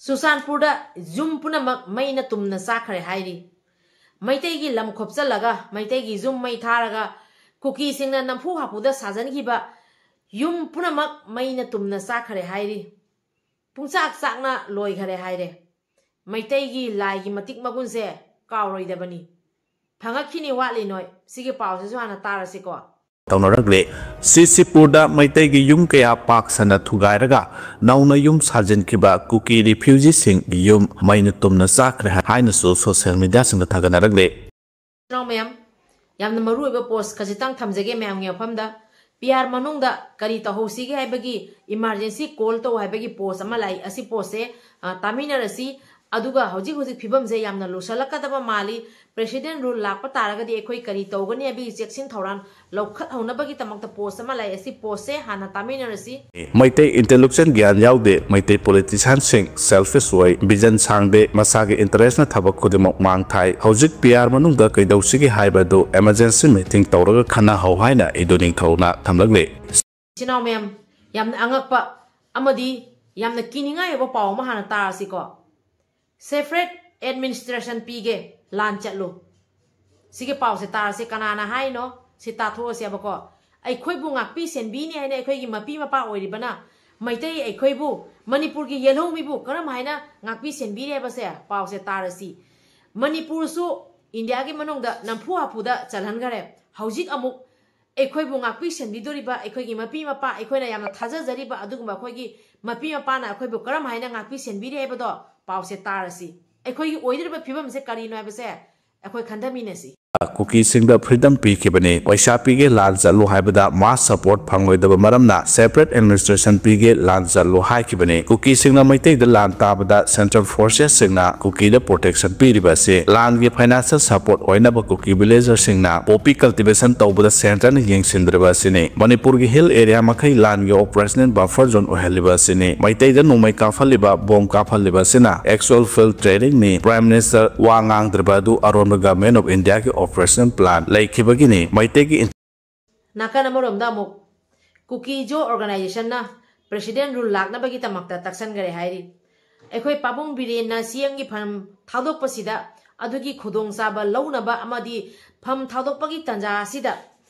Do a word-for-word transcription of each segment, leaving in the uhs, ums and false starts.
ꯆꯨꯔꯆꯥꯟꯄꯨꯔꯗ ꯌꯨꯝ ꯄꯨꯝꯅꯃꯛ ꯃꯩꯅ ꯇꯨꯝꯅ ꯆꯥꯛꯈ꯭ꯔꯦ ꯍꯥꯏꯔꯤ꯫ ꯃꯩꯇꯩꯒꯤ ꯂꯝ ꯈꯣꯞꯆꯜꯂꯒ ꯃꯩꯇꯩꯒꯤ ꯌꯨꯝ ꯃꯩ ꯊꯥꯔꯒ ꯀꯨꯀꯤꯁꯤꯡꯅ ꯅꯝꯐꯨ ꯍꯥꯐꯨꯗ ꯁꯥꯖꯟꯈꯤꯕ ꯌꯨꯝ ꯄꯨꯝꯅꯃꯛ ꯃꯩꯅ ꯇꯨꯝꯅ ꯆꯥꯛꯈ꯭ꯔꯦ ꯍꯥꯏꯔꯤ꯫ ꯄꯨꯡꯆꯥꯛ ꯆꯥꯛꯅ ꯂꯣꯏꯈꯔꯦ ꯍꯥꯏꯔꯦ꯫ ꯃꯩꯇꯩꯒꯤ ꯂꯥꯏꯒꯤ ꯃꯇꯤꯛ ꯃꯒꯨꯟꯁꯦ ꯀꯥꯎꯔꯣꯏꯗꯕꯅꯤ꯫ ꯐꯪꯉꯛꯈꯤꯅꯤ ꯋꯥꯠꯂꯤ ꯅꯣꯏ꯫ ꯁꯤꯒꯤ ꯄꯥꯎꯁꯤꯁꯨ ꯍꯥꯟꯅ ꯇꯥꯔꯁꯤꯀꯣ꯫ ꯇꯧꯅꯔꯛꯂꯦ꯫ ꯁꯤꯁꯤꯄꯨꯔꯗ ꯃꯩꯇꯩꯒꯤ ꯌꯨꯝ ꯀꯌꯥ ꯄꯥꯛ ꯁꯟꯅ ꯊꯨꯒꯥꯏꯔꯒ ꯅꯧꯅ ꯌꯨꯝ ꯁꯥꯖꯤꯟꯈꯤꯕ ꯀꯨꯀꯤ ꯔꯤꯐ꯭ꯌꯨꯖꯤꯁꯤꯡꯒꯤ ꯌꯨꯝ ꯃꯩꯅ ꯇꯨꯝꯅ ꯆꯥꯛꯈ꯭ꯔꯦ ꯍꯥꯏꯅꯁꯨ ꯁꯣꯁꯤꯌꯦꯜ ꯃꯤꯗꯤꯌꯥꯁꯤꯡꯗ ꯊꯥꯒꯠꯅꯔꯛꯂꯦ꯫ ꯏꯆꯤꯟ ꯏꯅꯥꯎ ꯃꯌꯥꯝ, ꯌꯥꯝꯅ ꯃꯔꯨ ꯑꯣꯏꯕ ꯄꯣꯁ ꯈꯖꯤꯛꯇꯪ ꯊꯝꯖꯒꯦ ꯃꯌꯥꯝꯒꯤ ꯃꯐꯝꯗ꯫ ꯄꯤ ꯑꯥꯔ ꯃꯅꯨꯡꯗ ꯀꯔꯤ ꯇꯧꯍꯧꯁꯤꯒꯦ ꯍꯥꯏꯕꯒꯤ ꯏꯃꯥꯔꯖꯦꯟꯁꯤ ꯀꯣꯜ ꯇꯧ ꯍꯥꯏꯕꯒꯤ ꯄꯣꯁ ꯑꯃ ꯂꯥꯛꯏ꯫ ꯑꯁꯤ ꯄꯣꯁꯁꯦ, ꯑ, ꯇꯥꯃꯤꯟꯅꯔꯁꯤ꯫ ꯑꯗꯨꯒ ꯍꯧꯖꯤꯛ ꯍꯧꯖꯤꯛ ꯐꯤꯕꯝꯁꯦ ꯌꯥꯝꯅ ꯂꯨꯁꯜꯂꯛꯀꯗꯕ ꯃꯥꯜꯂꯤ꯫ ꯄ꯭ꯔꯦꯁꯤꯗꯦꯟ ꯔꯨꯜ ꯂꯥꯛꯄ ꯇꯥꯔꯒꯗꯤ ꯑꯩꯈꯣꯏ ꯀꯔꯤ ꯇꯧꯒꯅꯤ ꯍꯥꯏꯕꯒꯤ ꯆꯦꯛꯁꯤꯟ ꯊꯧꯔꯥꯡ ꯂꯧꯈꯠꯍꯧꯅꯕꯒꯤꯗꯃꯛꯇ ꯄꯣꯁ ꯑꯃ ꯂꯥꯛꯏ꯫ ꯑꯁꯤ ꯄꯣꯁꯁꯦ ꯍꯥꯟꯅ ꯇꯥꯃꯤꯟꯅꯔꯁꯤ꯫ ꯃꯩꯇꯩ ꯏꯟꯇꯦꯂꯦꯛꯆꯨꯋꯦꯜ ꯒ꯭ꯌꯥꯟ ꯌꯥꯎꯗꯦ, ꯃꯩꯇꯩ ꯄꯣꯂꯤꯇꯤꯁꯤꯌꯥꯟꯁꯤꯡ ꯁꯦꯜꯐꯤꯁ ꯑꯣꯏ, ꯚꯤꯖꯟ ꯁꯥꯡꯗꯦ, ꯃꯁꯥꯒꯤ ꯏꯟꯇꯔꯦꯁꯅ ꯊꯕꯛ ꯈꯨꯗꯤꯡꯃꯛ ꯃꯥꯡ ꯊꯥꯏ꯫ ꯍꯧꯖꯤꯛ ꯄꯤ ꯑꯥꯔ ꯃꯅꯨꯡꯗ ꯀꯩꯗꯧꯁꯤꯒꯦ ꯍꯥꯏꯕꯗꯨ ꯏꯃꯔꯖꯦꯟꯁꯤ ꯃꯤꯇꯤꯡ ꯇꯧꯔꯒ ꯈꯟꯅꯍꯧ ꯍꯥꯏꯅ ꯏꯗꯨ ꯅꯤꯡꯊꯧꯅ ꯊꯝꯂꯛꯂꯤ꯫ ꯏꯆꯤꯟ ꯏꯅꯥꯎ ꯃꯌꯥꯝ, ꯌꯥꯝꯅ ꯑꯉꯛꯄ ꯑꯃꯗꯤ ꯌꯥꯝꯅ ꯀꯤꯅꯤꯡꯉꯥꯏ ꯑꯣꯏꯕ ꯄꯥꯎ ꯑꯃ ꯍꯥꯟꯅ ꯇꯥꯔꯁꯤꯀꯣ꯫ Separate administration ꯄꯤꯒꯦ, ꯂꯥꯟ ꯆꯠꯂꯨ꯫ ꯁꯤꯒꯤ ꯄꯥꯎꯁꯦ ꯇꯥꯔꯁꯦ, ꯀꯅꯥꯅ ꯍꯥꯏꯅꯣ? ꯁꯤ ꯇꯥꯊꯣꯛꯑꯁꯦꯕꯀꯣ꯫ ꯑꯩꯈꯣꯏꯕꯨ ꯉꯥꯛꯄꯤ ꯁꯦꯟꯕꯤꯅꯤ ꯍꯥꯏꯅ ꯑꯩꯈꯣꯏꯒꯤ ꯃꯄꯤ ꯃꯄꯥ ꯑꯣꯏꯔꯤꯕꯅ ꯃꯩꯇꯩ ꯑꯩꯈꯣꯏꯕꯨ, ꯃꯅꯤꯄꯨꯔꯒꯤ ꯌꯦꯜꯍꯧꯃꯤꯕꯨ ꯀꯔꯝ ꯍꯥꯏꯅ ꯉꯥꯛꯄꯤ ꯁꯦꯟꯕꯤꯔꯤ ꯍꯥꯏꯕꯁꯦ ꯄꯥꯎꯁꯦ ꯇꯥꯔꯁꯤ꯫ ꯃꯅꯤꯄꯨꯔꯁꯨ ꯏꯟꯗꯤꯌꯥꯒꯤ ꯃꯅꯨꯡꯗ ꯅꯝꯐꯨ ꯍꯥꯐꯨꯗ ꯆꯜꯍꯟꯈꯔꯦ꯫ ꯍꯧꯖꯤꯛ ꯑꯃꯨꯛ ꯑꯩꯈꯣꯏꯕꯨ ꯉꯥꯛꯄꯤ ꯁꯦꯟꯕꯤꯗꯣꯔꯤꯕ ꯑꯩꯈꯣꯏꯒꯤ ꯃꯄꯤ ꯃꯄꯥ, ꯑꯩꯈꯣꯏꯅ ꯌꯥꯝꯅ ꯊꯥꯖꯖꯔꯤꯕ ꯑꯗꯨꯒꯨꯝꯕ ꯑꯩꯈꯣꯏꯒꯤ ꯃꯄꯤ ꯃꯄꯥꯅ ꯑꯩꯈꯣꯏꯕꯨ ꯀꯔꯝ ꯍꯥꯏꯅ ꯉꯥꯛꯄꯤ ꯁꯦꯟꯕꯤꯔꯤ ꯍꯥꯏꯕꯗꯣ ꯄꯥꯎꯁꯦ ꯇꯥꯔꯁꯤ꯫ ꯑꯩꯈꯣꯏꯒꯤ ꯑꯣꯏꯗꯧꯔꯤꯕ ꯐꯤꯕꯝꯁꯦ ꯀꯔꯤꯅꯣ ꯍꯥꯏꯕꯁꯦ ꯑꯩꯈꯣꯏ ꯈꯟꯊꯃꯤꯟꯅꯁꯤ꯫ ꯀꯨꯀꯤꯁꯤꯡꯗ ꯐ꯭ꯔꯤꯗꯝ ꯄꯤꯈꯤꯕꯅꯤ꯫ ꯄꯩꯁꯥ ꯄꯤꯒꯦ ꯂꯥꯟ ꯆꯠꯂꯨ ꯍꯥꯏꯕꯗ ꯃꯥꯁ ꯁꯄꯣꯔꯠ ꯐꯪꯂꯣꯏꯗꯕ ꯃꯔꯝꯅ ꯁꯦꯄꯔꯦꯠ ꯑꯦꯗꯃꯤꯅꯤꯁꯇ꯭ꯔꯦꯁꯟ ꯄꯤꯒꯦ ꯂꯥꯟ ꯆꯠꯂꯨ ꯍꯥꯏꯈꯤꯕꯅꯤ꯫ ꯀꯨꯀꯤꯁꯤꯡꯅ ꯃꯩꯇꯩꯗ ꯂꯥꯟ ꯇꯥꯕꯗ ꯁꯦꯟꯇ꯭ꯔꯦꯜ ꯐꯣꯔꯁꯦꯁꯁꯤꯡꯅ ꯀꯨꯀꯤꯗ ꯄ꯭ꯔꯣꯇꯦꯛꯁꯟ ꯄꯤꯔꯤꯕ ꯑꯁꯤ ꯂꯥꯟꯒꯤ ꯐꯥꯏꯅꯥꯟꯁꯤꯌꯦꯜ ꯁꯄꯣꯔꯠ ꯑꯣꯏꯅꯕ ꯀꯨꯀꯤ ꯚꯤꯂꯦꯖꯔꯁꯤꯡꯅ ꯄꯣꯄꯤ ꯀꯜꯇꯤꯚꯦꯁꯟ ꯇꯧꯕꯗ ꯁꯦꯟꯇ꯭ꯔꯅ ꯌꯦꯡꯁꯤꯟꯗ꯭ꯔꯤꯕ ꯑꯁꯤꯅꯤ꯫ ꯃꯅꯤꯄꯨꯔꯒꯤ ꯍꯤꯜ ꯑꯦꯔꯤꯌꯥ ꯃꯈꯩ ꯂꯥꯟꯒꯤ ꯑꯣꯄꯔꯦꯁꯅꯦꯜ ꯕꯐꯔ ꯖꯣꯟ ꯑꯣꯏꯍꯜꯂꯤꯕ ꯑꯁꯤꯅꯤ꯫ ꯃꯩꯇꯩꯗ ꯅꯣꯡꯃꯩ ꯀꯥꯞꯍꯜꯂꯤꯕ, ꯕꯣꯝ ꯀꯥꯞꯍꯜꯂꯤꯕ ꯑꯁꯤꯅ ꯑꯦꯛꯆꯨꯋꯦꯜ ꯐꯤꯜꯗ ꯇ꯭ꯔꯦꯅꯤꯡꯅꯤ꯫ ꯄ꯭ꯔꯥꯏꯝ ꯃꯤꯅꯤꯁꯇꯔ ꯋꯥ ꯉꯥꯡꯗ꯭ꯔꯤꯕ ꯑꯗꯨ ꯑꯔꯣꯟꯕ ꯒꯚꯔꯟꯃꯦꯟꯠ ꯑꯣꯐ ꯏꯟꯗꯤꯌꯥꯒꯤ ꯑꯣꯄꯔꯦꯁꯅꯦꯜ ꯄ꯭ꯂꯥꯟ ꯂꯩꯈꯤꯕꯒꯤꯅꯤ꯫ ꯃꯩꯇꯩꯒꯤ ꯅꯥꯀꯟ ꯑꯃꯔꯣꯝꯗ ꯑꯃꯨꯛ ꯀꯨꯀꯤꯖꯣ ꯑꯣꯔꯒꯅꯥꯏꯖꯦꯁꯟꯅ ꯄ꯭ꯔꯦꯁꯤꯗꯦꯟ ꯔꯨꯜ ꯂꯥꯛꯅꯕꯒꯤꯗꯃꯛꯇ ꯇꯛꯁꯟꯈꯔꯦ ꯍꯥꯏꯔꯤ꯫ ꯑꯩꯈꯣꯏ ꯄꯥꯕꯨꯡ ꯕꯤꯔꯦꯟꯅ ꯁꯤ ꯑꯦꯝꯒꯤ ꯐꯝ ꯊꯥꯗꯣꯛꯄꯁꯤꯗ ꯑꯗꯨꯒꯤ ꯈꯨꯗꯣꯡꯆꯥꯕ ꯂꯧꯅꯕ ꯑꯃꯗꯤ ꯐꯝ ꯊꯥꯗꯣꯛꯄꯒꯤ ꯇꯥꯟꯖꯥ ꯑꯁꯤꯗ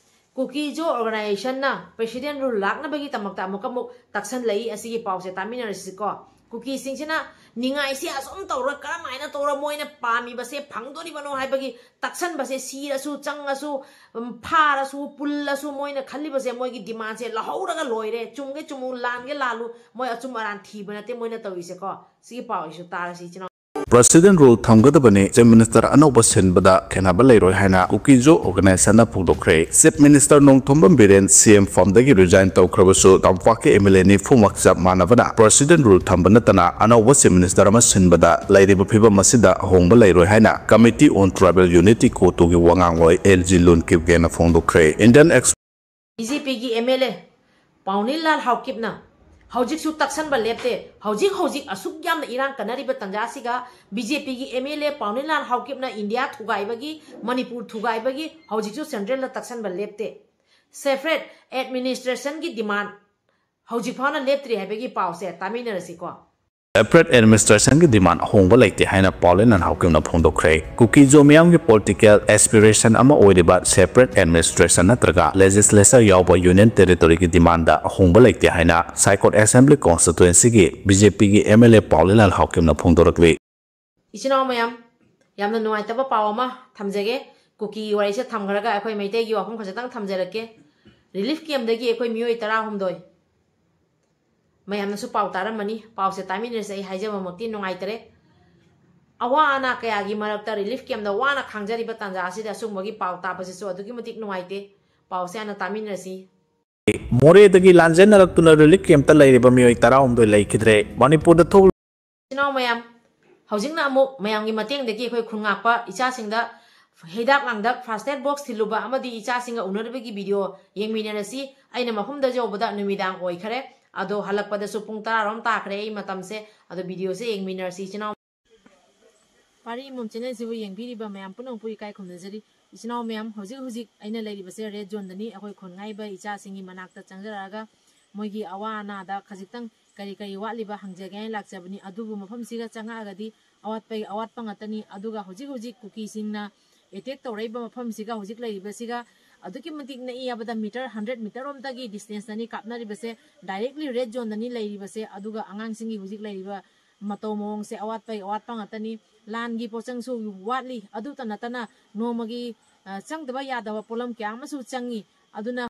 ꯀꯨꯀꯤꯖꯣ ꯑꯣꯔꯒꯅꯥꯏꯖꯦꯁꯟꯅ ꯄ꯭ꯔꯦꯁꯤꯗꯦꯟ ꯔꯨꯜ ꯂꯥꯛꯅꯕꯒꯤꯗꯃꯛꯇ ꯑꯃꯨꯛꯀ ꯑꯃꯨꯛ ꯇꯛꯁꯜꯂꯛꯏ꯫ ꯑꯁꯤꯒꯤ ꯄꯥꯎꯁꯦ ꯇꯥꯃꯤꯟꯅꯔꯁꯤꯀꯣ꯫ ꯀꯨꯀꯤꯁꯤꯡꯁꯤꯅ ꯅꯤꯡꯉꯥꯏꯁꯤ ꯑꯁꯨꯝ ꯇꯧꯔ ꯀꯔꯝꯍꯥꯏꯅ ꯇꯧꯔ ꯃꯣꯏꯅ ꯄꯥꯝꯃꯤꯕꯁꯦ ꯐꯪꯗꯣꯔꯤꯕꯅꯣ ꯍꯥꯏꯕꯒꯤ ꯇꯛꯁꯟꯕꯁꯦ, ꯁꯤꯔꯁꯨ ꯆꯪꯉꯁꯨ, ꯎꯝ, ꯐꯥꯔꯁꯨ ꯄꯨꯜꯂꯁꯨ ꯃꯣꯏꯅ ꯈꯜꯂꯤꯕꯁꯦ ꯃꯣꯏꯒꯤ ꯗꯤꯃꯥꯟꯁꯦ ꯂꯧꯍꯧꯔꯒ ꯂꯣꯏꯔꯦ꯫ ꯆꯨꯝꯒꯦ ꯆꯨꯝꯃꯨ, ꯂꯥꯟꯒꯦ ꯂꯥꯜꯂꯨ, ꯃꯣꯏ ꯑꯆꯨꯝ ꯑꯔꯥꯟ ꯊꯤꯕ ꯅꯠꯇꯦ ꯃꯣꯏꯅ ꯇꯧꯔꯤꯁꯦꯀꯣ꯫ ꯁꯤꯒꯤ ꯄꯥꯎ ꯑꯩꯁꯨ ꯇꯥꯔꯁꯤ ꯏꯆꯤꯟ ꯏꯅꯥꯎ꯫ ꯄ꯭ꯔꯦꯁꯤꯗꯦꯟ ꯔꯨꯜ ꯊꯝꯒꯗꯕꯅꯤ, ꯆꯤꯐ ꯃꯤꯅꯤꯁꯇꯔ ꯑꯅꯧꯕ ꯁꯤꯟꯕꯗ ꯈꯦꯠꯅꯕ ꯂꯩꯔꯣꯏ ꯍꯥꯏꯅ ꯀꯨꯀꯤꯖꯣ ꯑꯣꯔꯒꯅꯥꯏꯖꯦꯁꯟꯅ ꯐꯣꯡꯗꯣꯛꯈ꯭ꯔꯦ꯫ ꯆꯤꯐ ꯃꯤꯅꯤꯁꯇꯔ ꯅꯣꯡꯊꯣꯝꯕꯝ ꯕꯤꯔꯦꯟ ꯁꯤ ꯑꯦꯝ ꯐꯝꯗꯒꯤ ꯔꯤꯖꯥꯏꯟ ꯇꯧꯈ꯭ꯔꯕꯁꯨ ꯇꯝꯄꯥꯛꯀꯤ ꯑꯦꯝ ꯑꯦꯜ ꯑꯦ ꯅꯤꯐꯨꯃꯛ ꯆꯞ ꯃꯥꯟꯅꯕꯅ ꯄ꯭ꯔꯦꯁꯤꯗꯦꯟ ꯔꯨꯜ ꯊꯝꯕ ꯅꯠꯇꯅ ꯑꯅꯧꯕ ꯆꯤꯐ ꯃꯤꯅꯤꯁꯇꯔ ꯑꯃ ꯁꯤꯟꯕꯗ ꯂꯩꯔꯤꯕ ꯐꯤꯕꯝ ꯑꯁꯤꯗ ꯑꯍꯣꯡꯕ ꯂꯩꯔꯣꯏ ꯍꯥꯏꯅ ꯀꯃꯤꯇꯤ ꯑꯣꯟ ꯇ꯭ꯔꯥꯏꯕꯦꯜ ꯌꯨꯅꯤꯇꯤ ꯀꯣꯇꯨꯒꯤ ꯋꯥꯉꯥꯡꯂꯣꯏ ꯑꯦꯜ ꯖꯤ ꯂꯨꯟ ꯀꯤꯞꯒꯦꯅ ꯐꯣꯡꯗꯣꯛꯈ꯭ꯔꯦ꯫ ꯏꯟꯗꯤꯌꯟ ꯑꯦꯛꯁ ꯕꯤ ꯖꯦ ꯄꯤꯒꯤ ꯑꯦꯝ ꯑꯦꯜ ꯑꯦ ꯄꯥꯎꯅꯤꯜꯂꯥꯜ ꯍꯥꯎꯀꯤꯞꯅ ꯍꯧꯖꯤꯛꯁꯨ ꯇꯛꯁꯟꯕ ꯂꯦꯞꯇꯦ꯫ ꯍꯧꯖꯤꯛ ꯍꯧꯖꯤꯛ ꯑꯁꯨꯛ ꯌꯥꯝꯅ ꯏꯔꯥꯡ ꯀꯟꯅꯔꯤꯕ ꯇꯥꯟꯖꯥꯁꯤꯒ ꯕꯤ ꯖꯦ ꯄꯤꯒꯤ ꯑꯦꯝ ꯑꯦꯜ ꯑꯦ ꯄꯥꯎꯅꯤꯜꯂꯥꯜ ꯍꯥꯎꯀꯤꯞꯅ ꯏꯟꯗꯤꯌꯥ ꯊꯨꯒꯥꯏꯕꯒꯤ, ꯃꯅꯤꯄꯨꯔ ꯊꯨꯒꯥꯏꯕꯒꯤ ꯍꯧꯖꯤꯛꯁꯨ ꯁꯦꯟꯇ꯭ꯔꯦꯜꯗ ꯇꯛꯁꯟꯕ ꯂꯦꯞꯇꯦ꯫ ꯁꯦꯄꯔꯦꯠ ꯑꯦꯗꯃꯤꯅꯤꯁꯇ꯭ꯔꯦꯁꯟꯒꯤ ꯗꯤꯃꯥꯟ ꯍꯧꯖꯤꯛ ꯐꯥꯎꯅ ꯂꯦꯞꯇ꯭ꯔꯤ ꯍꯥꯏꯕꯒꯤ ꯄꯥꯎꯁꯦ ꯇꯥꯃꯤꯟꯅꯔꯁꯤꯀꯣ꯫ ꯁꯦꯄꯔꯦꯠ ꯑꯦꯗꯃꯤꯅꯤꯁꯇ꯭ꯔꯦꯁꯟꯒꯤ ꯗꯤꯃꯥꯟ ꯑꯍꯣꯡꯕ ꯂꯩꯇꯦ ꯍꯥꯏꯅ ꯄꯥꯎꯂꯦꯟ ꯅꯟ ꯍꯥꯎꯀꯤꯞꯅ ꯐꯣꯡꯗꯣꯛꯈ꯭ꯔꯦ꯫ ꯀꯨꯀꯤꯖꯣ ꯃꯤꯌꯥꯝꯒꯤ ꯄꯣꯂꯤꯇꯤꯀꯦꯜ ꯑꯦꯁꯄꯤꯔꯦꯁꯟ ꯑꯃ ꯑꯣꯏꯔꯤꯕ ꯁꯦꯄꯔꯦꯠ ꯑꯦꯗꯃꯤꯅꯤꯁꯇ꯭ꯔꯦꯁꯟ ꯅꯠꯇ꯭ꯔꯒ ꯂꯦꯖꯤꯁꯂꯦꯆꯔ ꯌꯥꯎꯕ ꯌꯨꯅꯤꯌꯟ ꯇꯦꯔꯤꯇꯣꯔꯤꯒꯤ ꯗꯤꯃꯥꯟꯗ ꯑꯍꯣꯡꯕ ꯂꯩꯇꯦ ꯍꯥꯏꯅ ꯁꯥꯏꯀꯣꯠ ꯑꯦꯁꯦꯝꯕ꯭ꯂꯤ ꯀꯣꯟꯁꯇꯤꯇ꯭ꯋꯦꯟꯁꯤꯒꯤ ꯕꯤ ꯖꯦ ꯄꯤꯒꯤ ꯑꯦꯝ ꯑꯦꯜ ꯑꯦ ꯄꯥꯎꯂꯦꯟ ꯅꯟ ꯍꯥꯎꯀꯤꯞꯅ ꯐꯣꯡꯗꯣꯔꯛꯂꯤ꯫ ꯏꯆꯤꯟ ꯏꯅꯥꯎ ꯃꯌꯥꯝ, ꯌꯥꯝꯅ ꯅꯨꯡꯉꯥꯏꯇꯕ ꯄꯥꯎ ꯑꯃ ꯊꯝꯖꯒꯦ꯫ ꯀꯨꯀꯤꯒꯤ ꯋꯥꯔꯤꯁꯦ ꯊꯝꯈ꯭ꯔꯒ ꯑꯩꯈꯣꯏ ꯃꯩꯇꯩꯒꯤ ꯋꯥꯐꯝ ꯈꯖꯤꯛꯇꯪ ꯊꯝꯖꯔꯛꯀꯦ꯫ ꯔꯤꯂꯤꯐ ꯀꯦꯝꯞꯇꯒꯤ ꯑꯩꯈꯣꯏ ꯃꯤꯑꯣꯏ ꯇꯔꯥꯍꯨꯝꯗꯣꯏ, ꯃꯌꯥꯝꯅꯁꯨ ꯄꯥꯎ ꯇꯥꯔꯝꯃꯅꯤ꯫ ꯄꯥꯎꯁꯦ ꯇꯥꯃꯤꯟꯅꯔꯁꯦ꯫ ꯑꯩ ꯍꯥꯏꯖꯕꯃꯛꯇꯤ ꯅꯨꯡꯉꯥꯏꯇꯔꯦ꯫ ꯑꯋꯥ ꯑꯅꯥ ꯀꯌꯥꯒꯤ ꯃꯔꯛꯇ ꯔꯤꯂꯤꯐ ꯀꯦꯝꯞꯇ ꯋꯥꯅ ꯈꯥꯡꯖꯔꯤꯕ ꯇꯥꯟꯖꯥ ꯑꯁꯤꯗ ꯑꯁꯨꯒꯨꯝꯕꯒꯤ ꯄꯥꯎ ꯇꯥꯕꯁꯤꯁꯨ ꯑꯗꯨꯛꯀꯤ ꯃꯇꯤꯛ ꯅꯨꯡꯉꯥꯏꯇꯦ꯫ ꯄꯥꯎꯁꯦ ꯍꯥꯟꯅ ꯇꯥꯃꯤꯟꯅꯔꯁꯤ꯫ ꯃꯣꯔꯦꯗꯒꯤ ꯂꯥꯟꯖꯦꯟꯅꯔꯛꯇꯨꯅ ꯔꯤꯂꯤꯐ ꯀꯦꯝꯞꯇ ꯂꯩꯔꯤꯕ ꯃꯤꯑꯣꯏ ꯇꯔꯥꯍꯨꯝꯗꯣꯏ ꯂꯩꯈꯤꯗ꯭ꯔꯦ꯫ ꯃꯅꯤꯄꯨꯔꯗ ꯊꯣꯛ ꯏꯆꯤꯟ ꯏꯅꯥꯎ ꯃꯌꯥꯝ, ꯍꯧꯖꯤꯛꯅ ꯑꯃꯨꯛ ꯃꯌꯥꯝꯒꯤ ꯃꯇꯦꯡꯗꯒꯤ ꯑꯩꯈꯣꯏ ꯈꯨꯟ ꯉꯥꯛꯄ ꯏꯆꯥꯁꯤꯡꯗ ꯍꯤꯗꯥꯛ ꯂꯥꯡꯊꯛ, ꯐꯥꯔꯁ ꯑꯦꯗ ꯕꯣꯛꯁ ꯊꯤꯜꯂꯨꯕ ꯑꯃꯗꯤ ꯏꯆꯥꯁꯤꯡꯒ ꯎꯅꯔꯨꯕꯒꯤ ꯚꯤꯗꯤꯑꯣ ꯌꯦꯡꯃꯤꯟꯅꯔꯁꯤ꯫ ꯑꯩꯅ ꯃꯐꯝꯗ ꯌꯧꯕꯗ ꯅꯨꯃꯤꯗꯥꯡ ꯑꯣꯏꯈꯔꯦ꯫ ꯑꯗꯣ ꯍꯜꯂꯛꯄꯗꯁꯨ ꯄꯨꯡ ꯇꯔꯥꯔꯣꯝ ꯇꯥꯈ꯭ꯔꯦ ꯑꯩ ꯃꯇꯝꯁꯦ꯫ ꯑꯗꯣ ꯚꯤꯗꯤꯑꯣꯁꯦ ꯌꯦꯡꯃꯤꯟꯅꯔꯁꯤ ꯏꯆꯤꯟ ꯏꯅꯥꯎ꯫ ꯄꯥꯔꯤ ꯏꯃꯣꯝ ꯆꯦꯅꯦꯜꯁꯤꯕꯨ ꯌꯦꯡꯕꯤꯔꯤꯕ ꯃꯌꯥꯝ ꯄꯨꯝꯅꯃꯛꯄꯨ ꯏꯀꯥꯏ ꯈꯨꯝꯅꯖꯔꯤ꯫ ꯏꯆꯤꯟ ꯏꯅꯥꯎ ꯃꯌꯥꯝ, ꯍꯧꯖꯤꯛ ꯍꯧꯖꯤꯛ ꯑꯩꯅ ꯂꯩꯔꯤꯕꯁꯦ ꯔꯦꯗ ꯖꯣꯟꯗꯅꯤ꯫ ꯑꯩꯈꯣꯏ ꯈꯨꯟ ꯉꯥꯛꯏꯕ ꯏꯆꯥꯁꯤꯡꯒꯤ ꯃꯅꯥꯛꯇ ꯆꯪꯖꯔꯛꯑꯒ ꯃꯣꯏꯒꯤ ꯑꯋꯥ ꯑꯅꯥꯗ ꯈꯖꯤꯛꯇꯪ ꯀꯔꯤ ꯀꯔꯤ ꯋꯥꯠꯂꯤꯕ ꯍꯪꯖꯒꯦ ꯍꯥꯏꯅ ꯂꯥꯛꯆꯕꯅꯤ꯫ ꯑꯗꯨꯕꯨ ꯃꯐꯝꯁꯤꯒ ꯆꯪꯉꯛꯑꯒꯗꯤ ꯑꯋꯥꯠꯄꯒꯤ ꯑꯋꯥꯠꯄ ꯉꯥꯛꯇꯅꯤ꯫ ꯑꯗꯨꯒ ꯍꯧꯖꯤꯛ ꯍꯧꯖꯤꯛ ꯀꯨꯀꯤꯁꯤꯡꯅ ꯑꯦꯇꯦꯛ ꯇꯧꯔꯛꯏꯕ ꯃꯐꯝꯁꯤꯒ ꯍꯧꯖꯤꯛ ꯂꯩꯔꯤꯕꯁꯤꯒ ꯑꯗꯨꯛꯀꯤ ꯃꯇꯤꯛ ꯅꯛꯏ ꯍꯥꯏꯕꯗ ꯃꯤꯇꯔ ꯍꯟꯗ꯭ꯔꯦꯠ ꯃꯤꯇꯔ ꯔꯣꯝꯗꯒꯤ ꯗꯤꯁꯇꯦꯟꯁꯇꯅꯤ ꯀꯥꯞꯅꯔꯤꯕꯁꯦ꯫ ꯗꯥꯏꯔꯦꯛꯂꯤ ꯔꯦꯗ ꯖꯣꯟꯗꯅꯤ ꯂꯩꯔꯤꯕꯁꯦ꯫ ꯑꯗꯨꯒ ꯑꯉꯥꯡꯁꯤꯡꯒꯤ ꯍꯧꯖꯤꯛ ꯂꯩꯔꯤꯕ ꯃꯇꯧ ꯃꯑꯣꯡꯁꯦ ꯑꯋꯥꯠꯄꯒꯤ ꯑꯋꯥꯠꯄ ꯉꯥꯛꯇꯅꯤ꯫ ꯂꯥꯟꯒꯤ ꯄꯣꯠꯆꯪꯁꯨ ꯋꯥꯠꯂꯤ꯫ ꯑꯗꯨꯇ ꯅꯠꯇꯅ ꯅꯣꯡꯃꯒꯤ, ꯑ, ꯆꯪꯗꯕ ꯌꯥꯗꯕ ꯄꯣꯠꯂꯝ ꯀꯌꯥ ꯑꯃꯁꯨ ꯆꯪꯉꯤ꯫ ꯑꯗꯨꯅ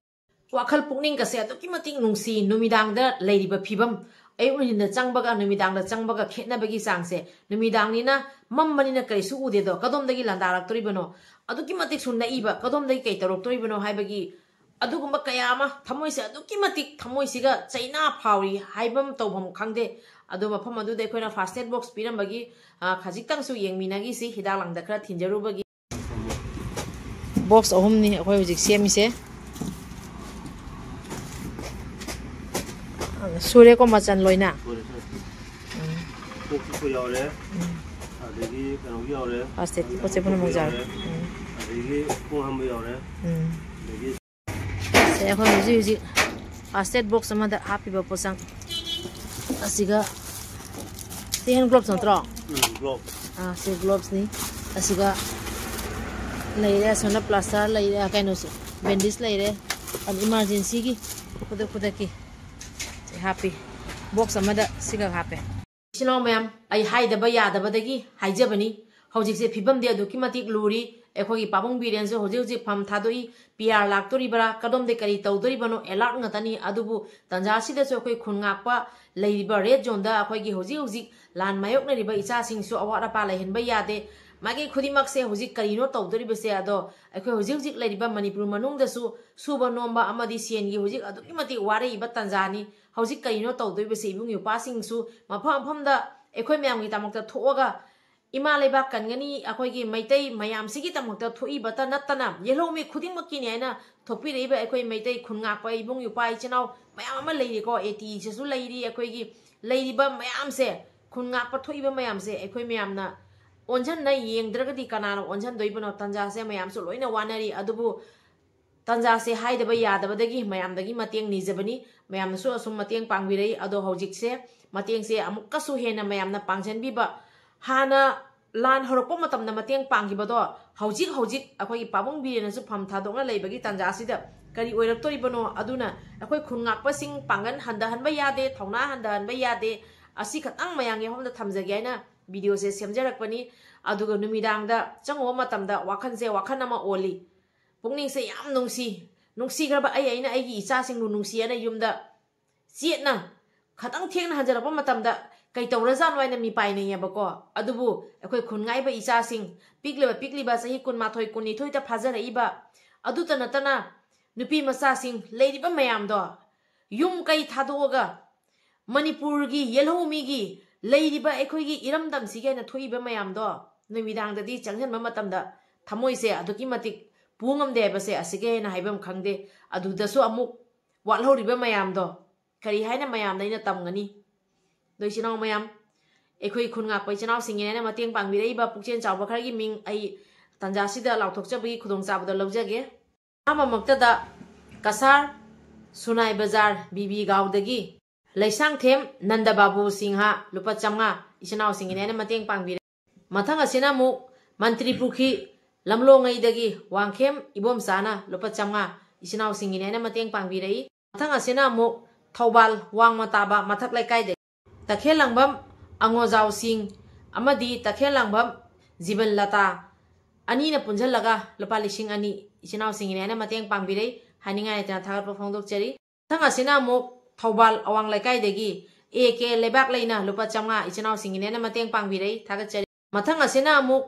ꯋꯥꯈꯜ ꯄꯨꯛꯅꯤꯡꯒꯁꯦ ꯑꯗꯨꯛꯀꯤ ꯃꯇꯤꯛ ꯅꯨꯡꯁꯤ꯫ ꯅꯨꯃꯤꯗꯥꯡꯗ ꯂꯩꯔꯤꯕ ꯐꯤꯕꯝ, ꯑꯌꯨꯛ ꯅꯨꯡꯊꯤꯟꯗ ꯆꯪꯕꯒ ꯅꯨꯃꯤꯗꯥꯡꯗ ꯆꯪꯕꯒ ꯈꯦꯠꯅꯕꯒꯤ ꯆꯥꯡꯁꯦ, ꯅꯨꯃꯤꯗꯥꯡꯅꯤꯅ ꯃꯝꯕꯅꯤꯅ ꯀꯔꯤꯁꯨ ꯎꯗꯦꯗꯣ, ꯀꯗꯣꯝꯗꯒꯤ ꯂꯥꯟꯗꯥꯔꯛꯇꯣꯔꯤꯕꯅꯣ? ꯑꯗꯨꯛꯀꯤ ꯃꯇꯤꯛꯁꯨ ꯅꯛꯏꯕ, ꯀꯗꯣꯝꯗꯒꯤ ꯀꯩ ꯇꯧꯔꯛꯇꯣꯔꯤꯕꯅꯣ ꯍꯥꯏꯕꯒꯤ ꯑꯗꯨꯒꯨꯝꯕ ꯀꯌꯥ ꯑꯃ ꯊꯃꯣꯏꯁꯦ ꯑꯗꯨꯛꯀꯤ ꯃꯇꯤꯛ ꯊꯃꯣꯏꯁꯤꯒ ꯆꯩꯅꯥ ꯐꯥꯎꯔꯤ ꯍꯥꯏꯕ ꯑꯃ ꯇꯧꯐꯝ ꯈꯪꯗꯦ꯫ ꯑꯗꯣ ꯃꯐꯝ ꯑꯗꯨꯗ ꯑꯩꯈꯣꯏꯅ ꯐꯥꯔꯁ ꯑꯦꯗ ꯕꯣꯛꯁ ꯄꯤꯔꯝꯕꯒꯤ, ꯑ, ꯈꯖꯤꯛꯇꯪꯁꯨ ꯌꯦꯡꯃꯤꯟꯅꯈꯤꯁꯤ, ꯍꯤꯗꯥꯛ ꯂꯥꯡꯊꯛ ꯈꯔ ꯊꯤꯟꯖꯔꯨꯕꯒꯤ꯫ ꯕꯣꯛꯁ ꯑꯍꯨꯝꯅꯤ ꯑꯩꯈꯣꯏ ꯍꯧꯖꯤꯛ ꯁꯦꯝꯃꯤꯁꯦ꯫ ꯁꯨꯔꯦꯀꯣ ꯃꯆꯜ ꯂꯣꯏꯅ? ꯁꯨꯔꯦ, ꯁꯨꯔꯦ꯫ ꯎꯝ꯫ ꯀꯣꯛ ꯆꯤꯛꯄ ꯌꯥꯎꯔꯦ꯫ ꯎꯝ꯫ ꯑꯗꯒꯤ ꯀꯩꯅꯣꯒꯤ ꯌꯥꯎꯔꯦ꯫ ꯐꯥꯔꯁ ꯑꯦꯗꯀꯤ ꯄꯣꯠ ꯆꯩ ꯄꯨꯝꯅꯃꯛ ꯌꯥꯎꯔꯦ꯫ ꯌꯥꯎꯔꯦ꯫ ꯎꯝ꯫ ꯑꯗꯒꯤ ꯈꯣꯡ ꯍꯥꯝꯕ ꯌꯥꯎꯔꯦ꯫ ꯎꯝ꯫ ꯑꯗꯒꯤ ꯁꯦ, ꯑꯩꯈꯣꯏ ꯍꯧꯖꯤꯛ ꯍꯧꯖꯤꯛ ꯐꯥꯔꯁ ꯑꯦꯗ ꯕꯣꯛꯁ ꯑꯃꯗ ꯍꯥꯞꯄꯤꯕ ꯄꯣꯠꯆꯪ ꯑꯁꯤꯒ, ꯁꯤ ꯍꯦꯟ ꯒ꯭ꯂꯣꯞꯁ ꯅꯠꯇ꯭ꯔꯣ? ꯎꯝ, ꯒ꯭ꯂꯣꯞ꯫ ꯑꯥ, ꯁꯤ ꯒ꯭ꯂꯣꯞꯁꯅꯤ꯫ ꯑꯁꯤꯒ ꯂꯩꯔꯦ, ꯑꯁꯣꯝꯅ ꯄ꯭ꯂꯥꯁꯇꯔ ꯂꯩꯔꯦ, ꯀꯩꯅꯣꯁꯦ, ꯕꯦꯟꯗꯦꯖ ꯂꯩꯔꯦ, ꯑꯗꯨ ꯏꯃꯥꯔꯖꯦꯟꯁꯤꯒꯤ ꯈꯨꯗꯛ ꯈꯨꯗꯛꯀꯤ ꯁꯤ ꯍꯥꯞꯄꯤ꯫ ꯕꯣꯛꯁ ꯑꯃꯗ ꯁꯤꯒ ꯍꯥꯞꯄꯦ꯫ ꯏꯆꯤꯟ ꯏꯅꯥꯎ ꯃꯌꯥꯝ, ꯑꯩ ꯍꯥꯏꯗꯕ ꯌꯥꯗꯕꯗꯒꯤ ꯍꯥꯏꯖꯕꯅꯤ꯫ ꯍꯧꯖꯤꯛꯁꯦ ꯐꯤꯕꯝꯗꯤ ꯑꯗꯨꯛꯀꯤ ꯃꯇꯤꯛ ꯂꯨꯔꯤ꯫ ꯑꯩꯈꯣꯏꯒꯤ ꯄꯥꯕꯨꯡ ꯕꯤꯔꯦꯟꯁꯨ ꯍꯧꯖꯤꯛ ꯍꯧꯖꯤꯛ ꯐꯝ ꯊꯥꯗꯣꯛꯏ꯫ ꯄꯤ ꯑꯥꯔ ꯂꯥꯛꯇꯣꯔꯤꯕ꯭ꯔꯥ, ꯀꯗꯣꯝꯗ ꯀꯔꯤ ꯇꯧꯗꯣꯔꯤꯕꯅꯣ, ꯑꯦꯂꯥꯔꯠ ꯉꯥꯛꯇꯅꯤ꯫ ꯑꯗꯨꯕꯨ ꯇꯥꯟꯖꯥ ꯑꯁꯤꯗꯁꯨ ꯑꯩꯈꯣꯏ ꯈꯨꯟ ꯉꯥꯛꯄ ꯂꯩꯔꯤꯕ ꯔꯦꯗ ꯖꯣꯟꯗ ꯑꯩꯈꯣꯏꯒꯤ ꯍꯧꯖꯤꯛ ꯍꯧꯖꯤꯛ ꯂꯥꯟ ꯃꯥꯌꯣꯛꯅꯔꯤꯕ ꯏꯆꯥꯁꯤꯡꯁꯨ ꯑꯋꯥꯠ ꯑꯄꯥ ꯂꯩꯍꯟꯕ ꯌꯥꯗꯦ꯫ ꯃꯥꯏꯀꯩ ꯈꯨꯗꯤꯡꯃꯛꯁꯦ ꯍꯧꯖꯤꯛ ꯀꯔꯤꯅꯣ ꯇꯧꯗꯣꯔꯤꯕꯁꯦ? ꯑꯗꯣ ꯑꯩꯈꯣꯏ ꯍꯧꯖꯤꯛ ꯍꯧꯖꯤꯛ ꯂꯩꯔꯤꯕ ꯃꯅꯤꯄꯨꯔ ꯃꯅꯨꯡꯗꯁꯨ ꯁꯨꯕ ꯅꯣꯝꯕ ꯑꯃꯗꯤ ꯁꯦꯟꯒꯤ ꯍꯧꯖꯤꯛ ꯑꯗꯨꯛꯀꯤ ꯃꯇꯤꯛ ꯋꯥꯔꯛꯏꯕ ꯇꯥꯟꯖꯥꯅꯤ꯫ ꯍꯧꯖꯤꯛ ꯀꯔꯤꯅꯣ ꯇꯧꯗꯣꯔꯤꯕꯁꯦ? ꯏꯕꯨꯡ ꯏꯄ꯭ꯋꯥꯁꯤꯡꯁꯨ ꯃꯐꯝ ꯃꯐꯝꯗ ꯑꯩꯈꯣꯏ ꯃꯌꯥꯝꯒꯤꯗꯃꯛꯇ ꯊꯣꯛꯑꯒ ꯏꯃꯥ ꯂꯩꯕꯥꯛ ꯀꯟꯒꯅꯤ, ꯑꯩꯈꯣꯏꯒꯤ ꯃꯩꯇꯩ ꯃꯌꯥꯝꯁꯤꯒꯤꯗꯃꯛꯇ ꯊꯣꯛꯏꯕꯇ ꯅꯠꯇꯅ ꯌꯦꯜꯍꯧꯃꯤ ꯈꯨꯗꯤꯡꯃꯛꯀꯤꯅꯤ ꯍꯥꯏꯅ ꯊꯣꯛꯄꯤꯔꯛꯏꯕ ꯑꯩꯈꯣꯏ ꯃꯩꯇꯩ ꯈꯨꯟ ꯉꯥꯛꯄ ꯏꯕꯨꯡ ꯏꯄ꯭ꯋꯥ ꯏꯆꯤꯟ ꯏꯅꯥꯎ ꯃꯌꯥꯝ ꯑꯃ ꯂꯩꯔꯤꯀꯣ꯫ ꯑꯦ ꯇꯤꯁꯤꯁꯨ ꯂꯩꯔꯤ꯫ ꯑꯩꯈꯣꯏꯒꯤ ꯂꯩꯔꯤꯕ ꯃꯌꯥꯝꯁꯦ, ꯈꯨꯟ ꯉꯥꯛꯄ ꯊꯣꯛꯏꯕ ꯃꯌꯥꯝꯁꯦ ꯑꯩꯈꯣꯏ ꯃꯌꯥꯝꯅ ꯑꯣꯟꯁꯤꯟꯅ ꯌꯦꯡꯗ꯭ꯔꯒꯗꯤ ꯀꯅꯥꯅ ꯑꯣꯟꯁꯤꯟꯗꯣꯏꯕꯅꯣ? ꯇꯥꯟꯖꯥꯁꯦ ꯃꯌꯥꯝꯁꯨ ꯂꯣꯏꯅ ꯋꯥꯅꯔꯤ꯫ ꯑꯗꯨꯕꯨ ꯇꯥꯟꯖꯥꯁꯦ ꯍꯥꯏꯗꯕ ꯌꯥꯗꯕꯗꯒꯤ ꯃꯌꯥꯝꯗꯒꯤ ꯃꯇꯦꯡ ꯅꯤꯖꯕꯅꯤ꯫ ꯃꯌꯥꯝꯅꯁꯨ ꯑꯁꯨꯝ ꯃꯇꯦꯡ ꯄꯥꯡꯕꯤꯔꯛꯏ꯫ ꯑꯗꯣ ꯍꯧꯖꯤꯛꯁꯦ ꯃꯇꯦꯡꯁꯦ ꯑꯃꯨꯛꯀꯁꯨ ꯍꯦꯟꯅ ꯃꯌꯥꯝꯅ ꯄꯥꯡꯁꯤꯟꯕꯤꯕ, ꯍꯥꯟꯅ ꯂꯥꯟ ꯍꯧꯔꯛꯄ ꯃꯇꯝꯗ ꯃꯇꯦꯡ ꯄꯥꯡꯈꯤꯕꯗꯣ ꯍꯧꯖꯤꯛ ꯍꯧꯖꯤꯛ ꯑꯩꯈꯣꯏꯒꯤ ꯄꯥꯕꯨꯡ ꯕꯤꯔꯦꯟꯅꯁꯨ ꯐꯝ ꯊꯥꯗꯣꯛꯅ ꯂꯩꯕꯒꯤ ꯇꯥꯟꯖꯥ ꯑꯁꯤꯗ ꯀꯔꯤ ꯑꯣꯏꯔꯛꯇꯣꯔꯤꯕꯅꯣ? ꯑꯗꯨꯅ ꯑꯩꯈꯣꯏ ꯈꯨꯟ ꯉꯥꯛꯄꯁꯤꯡ ꯄꯥꯡꯒꯜ ꯍꯟꯊꯍꯟꯕ ꯌꯥꯗꯦ, ꯊꯧꯅꯥ ꯍꯟꯊꯍꯟꯕ ꯌꯥꯗꯦ꯫ ꯑꯁꯤ ꯈꯛꯇꯪ ꯃꯌꯥꯝꯒꯤ ꯃꯐꯝꯗ ꯊꯝꯖꯒꯦ ꯍꯥꯏꯅ ꯚꯤꯗꯤꯑꯣꯁꯦ ꯁꯦꯝꯖꯔꯛꯄꯅꯤ꯫ ꯑꯗꯨꯒ ꯅꯨꯃꯤꯗꯥꯡꯗ ꯆꯪꯉꯨꯕ ꯃꯇꯝꯗ ꯋꯥꯈꯜꯁꯦ ꯋꯥꯈꯜ ꯑꯃ ꯑꯣꯜꯂꯤ꯫ ꯄꯨꯛꯅꯤꯡꯁꯦ ꯌꯥꯝ ꯅꯨꯡꯁꯤ꯫ ꯅꯨꯡꯁꯤꯈ꯭ꯔꯕ ꯑꯩ, ꯑꯩꯅ ꯑꯩꯒꯤ ꯏꯆꯥꯁꯤꯡꯕꯨ ꯅꯨꯡꯁꯤ ꯍꯥꯏꯅ ꯌꯨꯝꯗ ꯆꯦꯠꯅ ꯈꯇꯪ ꯊꯦꯡꯅ ꯍꯟꯖꯔꯛꯄ ꯃꯇꯝꯗ ꯀꯩ ꯇꯧꯔꯖꯥꯠꯅꯣ ꯍꯥꯏꯅ ꯃꯤ ꯄꯥꯏꯅꯩꯌꯦꯕꯀꯣ꯫ ꯑꯗꯨꯕꯨ ꯑꯩꯈꯣꯏ ꯈꯨꯟ ꯉꯥꯛꯏꯕ ꯏꯆꯥꯁꯤꯡ, ꯄꯤꯛꯂꯤꯕ ꯄꯤꯛꯂꯤꯕ ꯆꯍꯤ ꯀꯨꯟꯃꯥꯊꯣꯏ, ꯀꯨꯟꯅꯤꯊꯣꯏꯗ ꯐꯥꯖꯔꯛꯏꯕ, ꯑꯗꯨꯇ ꯅꯠꯇꯅ ꯅꯨꯄꯤ ꯃꯆꯥꯁꯤꯡ ꯂꯩꯔꯤꯕ ꯃꯌꯥꯝꯗꯣ, ꯌꯨꯝ ꯀꯩ ꯊꯥꯗꯣꯛꯑꯒ ꯃꯅꯤꯄꯨꯔꯒꯤ ꯌꯦꯜꯍꯧꯃꯤꯒꯤ ꯂꯩꯔꯤꯕ ꯑꯩꯈꯣꯏꯒꯤ ꯏꯔꯝꯗꯝꯁꯤꯒꯤ ꯍꯥꯏꯅ ꯊꯣꯛꯏꯕ ꯃꯌꯥꯝꯗꯣ ꯅꯨꯃꯤꯗꯥꯡꯗꯗꯤ ꯆꯪꯁꯤꯟꯕ ꯃꯇꯝꯗ ꯊꯃꯣꯏꯁꯦ ꯑꯗꯨꯛꯀꯤ ꯃꯇꯤꯛ ꯄꯨ ꯉꯝꯗꯦ ꯍꯥꯏꯕꯁꯦ ꯑꯁꯤꯒꯤ ꯍꯦꯟꯅ ꯍꯥꯏꯐꯝ ꯈꯪꯗꯦ꯫ ꯑꯗꯨꯗꯁꯨ ꯑꯃꯨꯛ ꯋꯥꯠꯍꯧꯔꯤꯕ ꯃꯌꯥꯝꯗꯣ ꯀꯔꯤ ꯍꯥꯏꯅ ꯃꯌꯥꯝꯗ ꯑꯩꯅ ꯇꯝꯒꯅꯤ? ꯑꯗꯣ ꯏꯆꯤꯟ ꯏꯅꯥꯎ ꯃꯌꯥꯝ, ꯑꯩꯈꯣꯏ ꯈꯨꯟ ꯉꯥꯛꯄ ꯏꯆꯤꯟ ꯏꯅꯥꯎꯁꯤꯡꯒꯤꯅꯦꯅ ꯃꯇꯦꯡ ꯄꯥꯡꯕꯤꯔꯛꯏꯕ ꯄꯨꯛꯆꯦꯜ ꯆꯥꯎꯕ ꯈꯔꯒꯤ ꯃꯤꯡ ꯑꯩ ꯇꯥꯟꯖꯥꯁꯤꯗ ꯂꯥꯎꯊꯣꯛꯆꯕꯒꯤ ꯈꯨꯗꯣꯡꯆꯥꯕꯗꯣ ꯂꯧꯖꯒꯦ꯫ ꯑꯍꯥꯟꯕꯃꯛꯇꯗ ꯀꯁꯥꯔ, ꯁꯨꯅꯥꯏ ꯕꯖꯥꯔ, ꯕꯤꯕꯤ ꯒꯥꯎꯗꯒꯤ ꯂꯩꯁꯥꯡꯊꯦꯝ ꯅꯟꯗꯕꯥꯕꯨ ꯁꯤꯡꯍ, ꯂꯨꯄꯥ ꯆꯥꯝꯃꯉꯥ, ꯏꯆꯤꯟ ꯏꯅꯥꯎꯁꯤꯡꯒꯤꯅꯦꯅ ꯃꯇꯦꯡ ꯄꯥꯡꯕꯤꯔꯦ꯫ ꯃꯊꯪ ꯑꯁꯤꯅ ꯑꯃꯨꯛ ꯃꯟꯇ꯭ꯔꯤ ꯄꯨꯈ꯭ꯔꯤ ꯂꯝꯂꯣꯡꯉꯩꯗꯒꯤ ꯋꯥꯡꯈꯦꯝ ꯏꯕꯣꯝꯆꯥꯅ ꯂꯨꯄꯥ ꯆꯥꯝꯃꯉꯥ, ꯏꯆꯤꯟ ꯏꯅꯥꯎꯁꯤꯡꯒꯤꯅꯦꯅ ꯃꯇꯦꯡ ꯄꯥꯡꯕꯤꯔꯛꯏ꯫ ꯃꯊꯪ ꯑꯁꯤꯅ ꯑꯃꯨꯛ ꯊꯧꯕꯥꯜ ꯋꯥꯡꯃ ꯇꯥꯕ ꯃꯊꯛ ꯂꯩꯀꯥꯏꯗꯒꯤ ꯇꯈꯦꯜꯂꯥꯡꯕꯝ ꯑꯉꯣꯖꯥꯎ ꯁꯤꯡ ꯑꯃꯗꯤ ꯇꯈꯦꯜꯂꯥꯡꯕꯝ ꯖꯤꯕꯟ ꯂꯇꯥ ꯑꯅꯤꯅ ꯄꯨꯟꯁꯤꯜꯂꯒ ꯂꯨꯄꯥ ꯂꯤꯁꯤꯡ ꯑꯅꯤ, ꯏꯆꯤꯟ ꯏꯅꯥꯎꯁꯤꯡꯒꯤꯅꯦꯅ ꯃꯇꯦꯡ ꯄꯥꯡꯕꯤꯔꯛꯏ꯫ ꯍꯥꯏꯅꯤꯡꯉꯥꯏ ꯂꯩꯇꯅ ꯊꯥꯒꯠꯄ ꯐꯣꯡꯗꯣꯛꯆꯔꯤ꯫ ꯃꯊꯪ ꯑꯁꯤꯅ ꯑꯃꯨꯛ ꯊꯧꯕꯥꯜ ꯑꯋꯥꯡ ꯂꯩꯀꯥꯏꯗꯒꯤ ꯑꯦ ꯀꯦ ꯂꯩꯕꯥꯛꯂꯩꯅ ꯂꯨꯄꯥ ꯆꯥꯝꯃꯉꯥ, ꯏꯆꯤꯟ ꯏꯅꯥꯎꯁꯤꯡꯒꯤꯅꯦꯅ ꯃꯇꯦꯡ ꯄꯥꯡꯕꯤꯔꯛꯏ, ꯊꯥꯒꯠꯆꯔꯤ꯫ ꯃꯊꯪ ꯑꯁꯤꯅ ꯑꯃꯨꯛ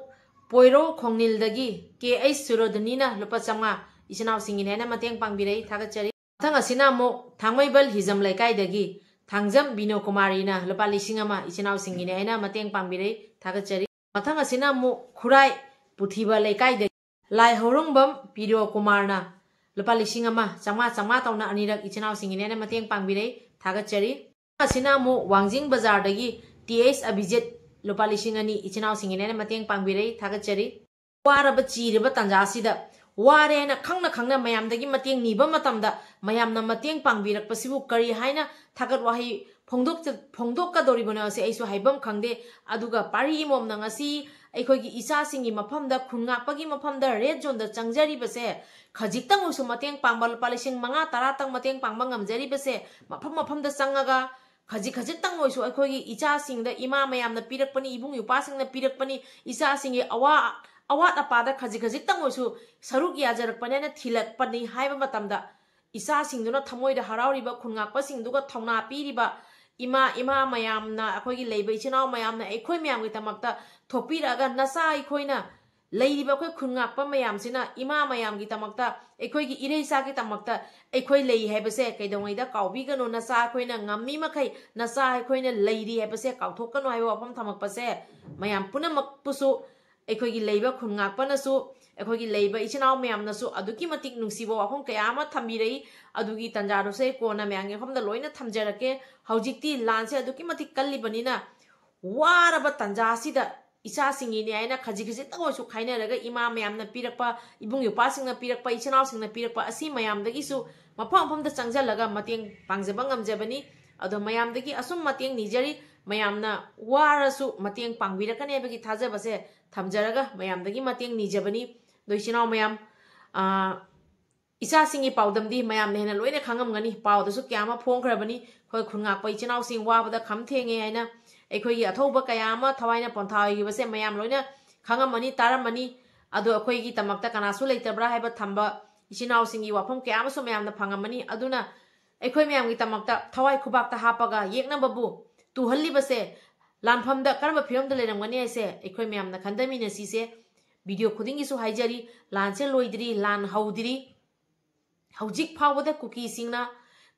ꯄꯣꯏꯔꯧ ꯈꯣꯡꯅꯤꯜꯗꯒꯤ ꯀꯦ ꯑꯩꯆ ꯁꯨꯔꯣꯗꯅꯤꯅ ꯂꯨꯄꯥ ꯆꯥꯝꯃꯉꯥ, ꯏꯆꯤꯟ ꯏꯅꯥꯎꯁꯤꯡꯒꯤꯅꯦꯅ ꯃꯇꯦꯡ ꯄꯥꯡꯕꯤꯔꯛꯏ, ꯊꯥꯒꯠꯆꯔꯤ꯫ ꯃꯊꯪ ꯑꯁꯤꯅ ꯑꯃꯨꯛ ꯊꯥꯡꯃꯩꯕꯜ ꯍꯤꯖꯝ ꯂꯩꯀꯥꯏꯗꯒꯤ ꯊꯥꯡꯖꯝ ꯕꯤꯅꯣ ꯀꯨꯃꯥꯔꯤꯅ ꯂꯨꯄꯥ ꯂꯤꯁꯤꯡ ꯑꯃ, ꯏꯆꯤꯟ ꯏꯅꯥꯎꯁꯤꯡꯒꯤꯅꯦ ꯍꯥꯏꯅ ꯃꯇꯦꯡ ꯄꯥꯡꯕꯤꯔꯛꯏ, ꯊꯥꯒꯠꯆꯔꯤ꯫ ꯃꯊꯪ ꯑꯁꯤꯅ ꯑꯃꯨꯛ ꯈꯨꯔꯥꯏ ꯄꯨꯊꯤꯕ ꯂꯩꯀꯥꯏꯗꯒꯤ ꯂꯥꯏ ꯍꯧꯔꯣꯡꯕꯝ ꯄꯤꯔꯤꯌꯣ ꯀꯨꯃꯥꯔꯅ ꯂꯨꯄꯥ ꯂꯤꯁꯤꯡ ꯑꯃ ꯆꯥꯝꯃꯉꯥ, ꯆꯥꯝꯃꯉꯥ ꯇꯧꯅ ꯑꯅꯤꯔꯛ ꯏꯆꯤꯟ ꯏꯅꯥꯎꯁꯤꯡꯒꯤꯅꯦꯅ ꯃꯇꯦꯡ ꯄꯥꯡꯕꯤꯔꯛꯏ, ꯊꯥꯒꯠꯆꯔꯤ꯫ ꯃꯊꯪ ꯑꯁꯤꯅ ꯑꯃꯨꯛ ꯋꯥꯡꯖꯤꯡ ꯕꯖꯥꯔꯗꯒꯤ ꯇꯤ ꯑꯩꯆ ꯑꯕꯤꯖꯤꯠ ꯂꯨꯄꯥ ꯂꯤꯁꯤꯡ ꯑꯅꯤ ꯏꯆꯤꯟ ꯏꯅꯥꯎꯁꯤꯡꯒꯤꯅꯦꯅ ꯃꯇꯦꯡ ꯄꯥꯡꯕꯤꯔꯛꯏ, ꯊꯥꯒꯠꯆꯔꯤ꯫ ꯋꯥꯔꯕ ꯆꯤꯔꯕ ꯇꯥꯟꯖꯥ ꯑꯁꯤꯗ ꯋꯥꯔꯦꯅ ꯈꯪꯅ ꯈꯪꯅ ꯃꯌꯥꯝꯗꯒꯤ ꯃꯇꯦꯡ ꯅꯤꯕ ꯃꯇꯝꯗ ꯃꯌꯥꯝꯅ ꯃꯇꯦꯡ ꯄꯥꯡꯕꯤꯔꯛꯄꯁꯤꯕꯨ ꯀꯔꯤ ꯍꯥꯏꯅ ꯊꯥꯒꯠ ꯋꯥꯍꯩ ꯐꯣꯡꯗꯣꯛꯆ-, ꯐꯣꯡꯗꯣꯛꯀꯗꯧꯔꯤꯕꯅꯣ ꯑꯁꯤ ꯑꯩꯁꯨ ꯍꯥꯏꯐꯝ ꯈꯪꯗꯦ꯫ ꯑꯗꯨꯒ ꯄꯥꯔꯤ ꯏꯃꯣꯝꯅ ꯉꯁꯤ ꯑꯩꯈꯣꯏꯒꯤ ꯏꯆꯥꯁꯤꯡꯒꯤ ꯃꯐꯝꯗ, ꯈꯨꯟ ꯉꯥꯛꯄꯒꯤ ꯃꯐꯝꯗ red zoneꯗ ꯆꯪꯖꯔꯤꯕꯁꯦ, ꯈꯖꯤꯛꯇꯪ ꯑꯣꯏꯁꯨ ꯃꯇꯦꯡ ꯄꯥꯡꯕ, ꯂꯨꯄꯥ ꯂꯤꯁꯤꯡ ꯃꯉꯥ ꯇꯔꯥꯇꯪ ꯃꯇꯦꯡ ꯄꯥꯡꯕ ꯉꯝꯖꯔꯤꯕꯁꯦ, ꯃꯐꯝ ꯃꯐꯝꯗ ꯆꯪꯉꯒ ꯈꯖꯤꯛ ꯈꯖꯤꯛꯇꯪ ꯑꯣꯏꯁꯨ ꯑꯩꯈꯣꯏꯒꯤ ꯏꯆꯥꯁꯤꯡꯗ ꯏꯃꯥ ꯃꯌꯥꯝꯅ ꯄꯤꯔꯛꯄꯅꯤ, ꯏꯕꯨꯡ ꯏꯄ꯭ꯋꯥꯁꯤꯡꯅ ꯄꯤꯔꯛꯄꯅꯤ, ꯏꯆꯥꯁꯤꯡꯒꯤ ꯑꯋꯥ-, ꯑꯋꯥꯠ ꯑꯄꯥꯗ ꯈꯖꯤꯛ ꯈꯖꯤꯛꯇꯪ ꯑꯣꯏꯁꯨ ꯁꯔꯨꯛ ꯌꯥꯖꯔꯛꯄꯅꯦꯅ ꯊꯤꯜꯂꯛꯄꯅꯤ ꯍꯥꯏꯕ ꯃꯇꯝꯗ, ꯏꯆꯥꯁꯤꯡꯗꯨꯅ ꯊꯃꯣꯏꯗ ꯍꯔꯥꯎꯔꯤꯕ, ꯈꯨꯟ ꯉꯥꯛꯄꯁꯤꯡꯗꯨꯒ ꯊꯧꯅꯥ ꯄꯤꯔꯤꯕ ꯏꯃꯥ, ꯏꯃꯥ ꯃꯌꯥꯝꯅ, ꯑꯩꯈꯣꯏꯒꯤ ꯂꯩꯕ ꯏꯆꯤꯟ ꯏꯅꯥꯎ ꯃꯌꯥꯝꯅ ꯑꯩꯈꯣꯏ ꯃꯌꯥꯝꯒꯤꯗꯃꯛꯇ ꯊꯣꯛꯄꯤꯔꯛꯑꯒ, ꯅꯆꯥ ꯑꯩꯈꯣꯏꯅ ꯂꯩꯔꯤꯕ ꯑꯩꯈꯣꯏ ꯈꯨꯟ ꯉꯥꯛꯄ ꯃꯌꯥꯝꯁꯤꯅ ꯏꯃꯥ ꯃꯌꯥꯝꯒꯤꯗꯃꯛꯇ, ꯑꯩꯈꯣꯏꯒꯤ ꯏꯔꯩꯆꯥꯒꯤꯗꯃꯛꯇ ꯑꯩꯈꯣꯏ ꯂꯩ ꯍꯥꯏꯕꯁꯦ ꯀꯩꯗꯧꯉꯩꯗ ꯀꯥꯎꯕꯤꯒꯅꯨ꯫ ꯅꯆꯥ ꯑꯩꯈꯣꯏꯅ ꯉꯝꯃꯤ ꯃꯈꯩ ꯅꯆꯥ ꯑꯩꯈꯣꯏꯅ ꯂꯩꯔꯤ ꯍꯥꯏꯕꯁꯦ ꯀꯥꯎꯊꯣꯛꯀꯅꯨ ꯍꯥꯏꯕ ꯋꯥꯐꯝ ꯊꯝꯃꯛꯄꯁꯦ ꯃꯌꯥꯝ ꯄꯨꯝꯅꯃꯛꯄꯨꯁꯨ, ꯑꯩꯈꯣꯏꯒꯤ ꯂꯩꯕ ꯈꯨꯟ ꯉꯥꯛꯄꯅꯁꯨ, ꯑꯩꯈꯣꯏꯒꯤ ꯂꯩꯕ ꯏꯆꯤꯟ ꯏꯅꯥꯎ ꯃꯌꯥꯝꯅꯁꯨ ꯑꯗꯨꯛꯀꯤ ꯃꯇꯤꯛ ꯅꯨꯡꯁꯤꯕ ꯋꯥꯐꯝ ꯀꯌꯥ ꯑꯃ ꯊꯝꯕꯤꯔꯛꯏ꯫ ꯑꯗꯨꯒꯤ ꯇꯥꯟꯖꯥꯗꯨꯁꯨ ꯑꯩ ꯀꯣꯟꯅ ꯃꯌꯥꯝꯒꯤ ꯃꯐꯝꯗ ꯂꯣꯏꯅ ꯊꯝꯖꯔꯛꯀꯦ꯫ ꯍꯧꯖꯤꯛꯇꯤ ꯂꯥꯟꯁꯦ ꯑꯗꯨꯛꯀꯤ ꯃꯇꯤꯛ ꯀꯜꯂꯤꯕꯅꯤꯅ, ꯋꯥꯔꯕ ꯇꯥꯟꯖꯥꯁꯤꯗ ꯏꯆꯥꯁꯤꯡꯒꯤꯅꯦ ꯍꯥꯏꯅ ꯈꯖꯤꯛ ꯈꯖꯤꯛꯇꯪ ꯑꯣꯏꯔꯁꯨ ꯈꯥꯏꯅꯔꯒ, ꯏꯃꯥ ꯃꯌꯥꯝꯅ ꯄꯤꯔꯛꯄ, ꯏꯕꯨꯡ ꯏꯄ꯭ꯋꯥꯁꯤꯡꯅ ꯄꯤꯔꯛꯄ, ꯏꯆꯤꯟ ꯏꯅꯥꯎꯁꯤꯡꯅ ꯄꯤꯔꯛꯄ ꯑꯁꯤ ꯃꯌꯥꯝꯗꯒꯤꯁꯨ ꯃꯐꯝ ꯃꯐꯝꯗ ꯆꯪꯁꯤꯜꯂꯒ ꯃꯇꯦꯡ ꯄꯥꯡꯖꯕ ꯉꯝꯖꯕꯅꯤ꯫ ꯑꯗꯣ ꯃꯌꯥꯝꯗꯒꯤ ꯑꯁꯨꯝ ꯃꯇꯦꯡ ꯅꯤꯖꯔꯤ, ꯃꯌꯥꯝꯅ ꯋꯥꯔꯁꯨ ꯃꯇꯦꯡ ꯄꯥꯡꯕꯤꯔꯛꯀꯅꯤ ꯍꯥꯏꯕꯒꯤ ꯊꯥꯖꯕꯁꯦ ꯊꯝꯖꯔꯒ ꯃꯌꯥꯝꯗꯒꯤ ꯃꯇꯦꯡ ꯅꯤꯖꯕꯅꯤ꯫ ꯑꯗꯣ ꯏꯆꯤꯟ ꯏꯅꯥꯎ ꯃꯌꯥꯝ, ꯑꯥ, ꯏꯆꯥꯁꯤꯡꯒꯤ ꯄꯥꯎꯗꯝꯗꯤ ꯃꯌꯥꯝꯅ ꯍꯦꯟꯅ ꯂꯣꯏꯅ ꯈꯪꯉꯝꯒꯅꯤ꯫ ꯄꯥꯎꯗꯁꯨ ꯀꯌꯥ ꯑꯃ ꯐꯣꯡꯈ꯭ꯔꯕꯅꯤ꯫ ꯑꯩꯈꯣꯏ ꯈꯨꯟ ꯉꯥꯛꯄ ꯏꯆꯤꯟ ꯏꯅꯥꯎꯁꯤꯡ ꯋꯥꯕꯗ ꯈꯝ ꯊꯦꯡꯉꯦ ꯍꯥꯏꯅ ꯑꯩꯈꯣꯏꯒꯤ ꯑꯊꯧꯕ ꯀꯌꯥ ꯑꯃ ꯊꯋꯥꯏꯅ ꯄꯣꯟꯊꯥ ꯑꯣꯏꯈꯤꯕꯁꯦ ꯃꯌꯥꯝ ꯂꯣꯏꯅ ꯈꯪꯉꯝꯃꯅꯤ, ꯇꯥꯔꯝꯃꯅꯤ꯫ ꯑꯗꯣ ꯑꯩꯈꯣꯏꯒꯤꯗꯃꯛꯇ ꯀꯅꯥꯁꯨ ꯂꯩꯇꯕ꯭ꯔꯥ ꯍꯥꯏꯕ ꯊꯝꯕ ꯏꯆꯤꯟ ꯏꯅꯥꯎꯁꯤꯡꯒꯤ ꯋꯥꯐꯝ ꯀꯌꯥ ꯑꯃꯁꯨ ꯃꯌꯥꯝꯅ ꯐꯪꯉꯝꯃꯅꯤ꯫ ꯑꯗꯨꯅ ꯑꯩꯈꯣꯏ ꯃꯌꯥꯝꯒꯤꯗꯃꯛꯇ ꯊꯋꯥꯏ ꯈꯨꯕꯥꯛꯇ ꯍꯥꯞꯄꯒ ꯌꯦꯛꯅꯕꯕꯨ ꯇꯨꯍꯜꯂꯤꯕꯁꯦ ꯂꯥꯟꯐꯝꯗ ꯀꯔꯝꯕ ꯐꯤꯕꯝꯗ ꯂꯩꯔꯝꯒꯅꯤ ꯍꯥꯏꯁꯦ ꯑꯩꯈꯣꯏ ꯃꯌꯥꯝꯅ ꯈꯟꯊꯃꯤꯟꯅꯁꯤꯁꯦ꯫ ꯚꯤꯗꯤꯑꯣ ꯈꯨꯗꯤꯡꯒꯤꯁꯨ ꯍꯥꯏꯖꯔꯤ, ꯂꯥꯟꯁꯦ ꯂꯣꯏꯗ꯭ꯔꯤ, ꯂꯥꯟ ꯍꯧꯗ꯭ꯔꯤ꯫ ꯍꯧꯖꯤꯛ ꯐꯥꯎꯕꯗ ꯀꯨꯀꯤꯁꯤꯡꯅ,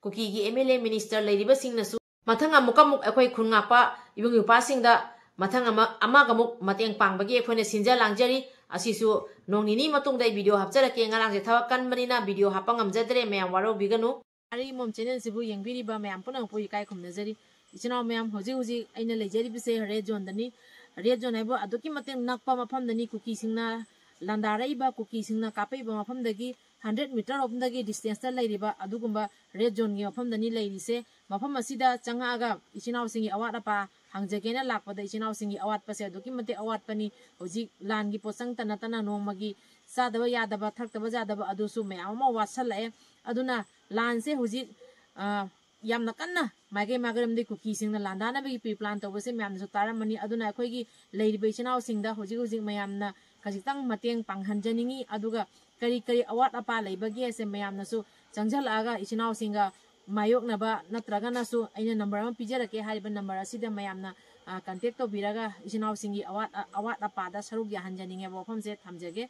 ꯀꯨꯀꯤꯒꯤ ꯑꯦꯝ ꯑꯦꯜ ꯑꯦ, ꯃꯤꯅꯤꯁꯇꯔ ꯂꯩꯔꯤꯕꯁꯤꯡꯅꯁꯨ ꯃꯊꯪ ꯑꯃꯨꯛꯀ ꯑꯃꯨꯛ ꯑꯩꯈꯣꯏ ꯈꯨꯟ ꯉꯥꯛꯄ ꯏꯕꯨꯡ ꯏꯄ꯭ꯋꯥꯁꯤꯡꯗ ꯃꯊꯪ ꯑꯃ, ꯑꯃꯒ ꯑꯃꯨꯛ ꯃꯇꯦꯡ ꯄꯥꯡꯕꯒꯤ ꯑꯩꯈꯣꯏꯅ ꯁꯤꯟꯖ ꯂꯥꯡꯖꯔꯤ꯫ ꯑꯁꯤꯁꯨ ꯅꯣꯡ ꯅꯤꯅꯤ ꯃꯇꯨꯡꯗ ꯑꯩ ꯚꯤꯗꯤꯑꯣ ꯍꯥꯞꯆꯔꯛꯀꯦ꯫ ꯉꯔꯥꯡꯁꯦ ꯊꯕꯛ ꯀꯟꯕꯅꯤꯅ ꯚꯤꯗꯤꯑꯣ ꯍꯥꯞꯄ ꯉꯝꯖꯗ꯭ꯔꯦ, ꯃꯌꯥꯝ ꯋꯥꯔꯧꯕꯤꯒꯅꯨ꯫ ꯑꯔꯩ ꯃꯣꯝ ꯆꯦꯅꯦꯜꯁꯤꯕꯨ ꯌꯦꯡꯕꯤꯔꯤꯕ ꯃꯌꯥꯝ ꯄꯨꯝꯅꯃꯛꯄꯨ ꯏꯀꯥꯏ ꯈꯨꯝꯅꯖꯔꯤ꯫ ꯏꯆꯤꯟ ꯏꯅꯥꯎ ꯃꯌꯥꯝ, ꯍꯧꯖꯤꯛ ꯍꯧꯖꯤꯛ ꯑꯩꯅ ꯂꯩꯖꯔꯤꯕꯁꯦ ꯔꯦꯗ ꯖꯣꯟꯗꯅꯤ꯫ ꯔꯦꯗ ꯖꯣꯟ ꯍꯥꯏꯕꯨ ꯑꯗꯨꯛꯀꯤ ꯃꯇꯤꯛ ꯅꯛꯄ ꯃꯐꯝꯗꯅꯤ꯫ ꯀꯨꯀꯤꯁꯤꯡꯅ ꯂꯥꯟꯗꯥꯔꯛꯏꯕ ꯀꯨꯀꯤꯁꯤꯡꯅ ꯀꯥꯞꯄꯛꯏꯕ ꯃꯐꯝꯗꯒꯤ ꯍꯟꯗ꯭ꯔꯦꯠ ꯃꯤꯇꯔ ꯔꯣꯝꯗꯒꯤ ꯗꯤꯁꯇꯦꯟꯁꯇ ꯂꯩꯔꯤꯕ ꯑꯗꯨꯒꯨꯝꯕ ꯔꯦꯗ ꯖꯣꯟꯒꯤ ꯃꯐꯝꯗꯅꯤ ꯂꯩꯔꯤꯁꯦ꯫ ꯃꯐꯝ ꯑꯁꯤꯗ ꯆꯪꯉꯛꯑꯒ ꯏꯆꯤꯟ ꯏꯅꯥꯎꯁꯤꯡꯒꯤ ꯑꯋꯥꯠ ꯑꯄꯥ ꯍꯪꯖꯒꯦꯅ ꯂꯥꯛꯄꯗ ꯏꯆꯤꯟ ꯏꯅꯥꯎꯁꯤꯡꯒꯤ ꯑꯋꯥꯠꯄꯁꯦ ꯑꯗꯨꯛꯀꯤ ꯃꯇꯤꯛ ꯑꯋꯥꯠꯄꯅꯤ꯫ ꯍꯧꯖꯤꯛ ꯂꯥꯟꯒꯤ ꯄꯣꯠꯆꯪꯇ ꯅꯠꯇꯅ ꯅꯣꯡꯃꯒꯤ ꯆꯥꯗꯕ ꯌꯥꯗꯕ, ꯊꯛꯇꯕ ꯌꯥꯗꯕ ꯑꯗꯨꯁꯨ ꯃꯌꯥꯝ ꯑꯃ ꯋꯥꯠꯁꯜꯂꯛꯑꯦ꯫ ꯑꯗꯨꯅ ꯂꯥꯟꯁꯦ ꯍꯧꯖꯤꯛ, ꯑ, ꯌꯥꯝꯅ ꯀꯟꯅ ꯃꯥꯏꯀꯩ ꯃꯥꯏꯀꯩꯔꯣꯝꯗꯒꯤ ꯀꯨꯀꯤꯁꯤꯡꯅ ꯂꯥꯟꯗꯥꯅꯕꯒꯤ ꯄ꯭ꯔꯤ ꯄ꯭ꯂꯥꯟ ꯇꯧꯕꯁꯦ ꯃꯌꯥꯝꯅꯁꯨ ꯇꯥꯔꯝꯃꯅꯤ꯫ ꯑꯗꯨꯅ ꯑꯩꯈꯣꯏꯒꯤ ꯂꯩꯔꯤꯕ ꯏꯆꯤꯟ ꯏꯅꯥꯎꯁꯤꯡꯗ ꯍꯧꯖꯤꯛ ꯍꯧꯖꯤꯛ ꯃꯌꯥꯝꯅ ꯈꯖꯤꯛꯇꯪ ꯃꯇꯦꯡ ꯄꯥꯡꯍꯟꯖꯅꯤꯡꯉꯤ꯫ ꯑꯗꯨꯒ ꯀꯔꯤ ꯀꯔꯤ ꯑꯋꯥꯠ ꯑꯄꯥ ꯂꯩꯕꯒꯦꯁꯦ ꯃꯌꯥꯝꯅꯁꯨ ꯆꯪꯁꯤꯜꯂꯛꯑꯒ ꯏꯆꯤꯟ ꯏꯅꯥꯎꯁꯤꯡꯒ ꯃꯥꯌꯣꯛꯅꯕ ꯅꯠꯇ꯭ꯔꯒꯅꯁꯨ ꯑꯩꯅ ꯅꯝꯕꯔ ꯑꯃ ꯄꯤꯖꯔꯛꯀꯦ꯫ ꯍꯥꯏꯔꯤꯕ ꯅꯝꯕꯔ ꯑꯁꯤꯗ ꯃꯌꯥꯝꯅ, ꯑ, ꯀꯟꯇꯦꯛ ꯇꯧꯕꯤꯔꯒ ꯏꯆꯤꯟ ꯏꯅꯥꯎꯁꯤꯡꯒꯤ ꯑꯋꯥꯠ, ꯑ, ꯑꯋꯥꯠ ꯑꯄꯥꯗ ꯁꯔꯨꯛ ꯌꯥꯍꯟꯖꯅꯤꯡꯉꯦꯕ ꯋꯥꯐꯝꯁꯦ ꯊꯝꯖꯒꯦ꯫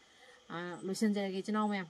ꯑ, ꯂꯣꯏꯁꯤꯟꯖꯔꯒꯦ ꯏꯆꯤꯟ ꯏꯅꯥꯎ ꯃꯌꯥꯝ꯫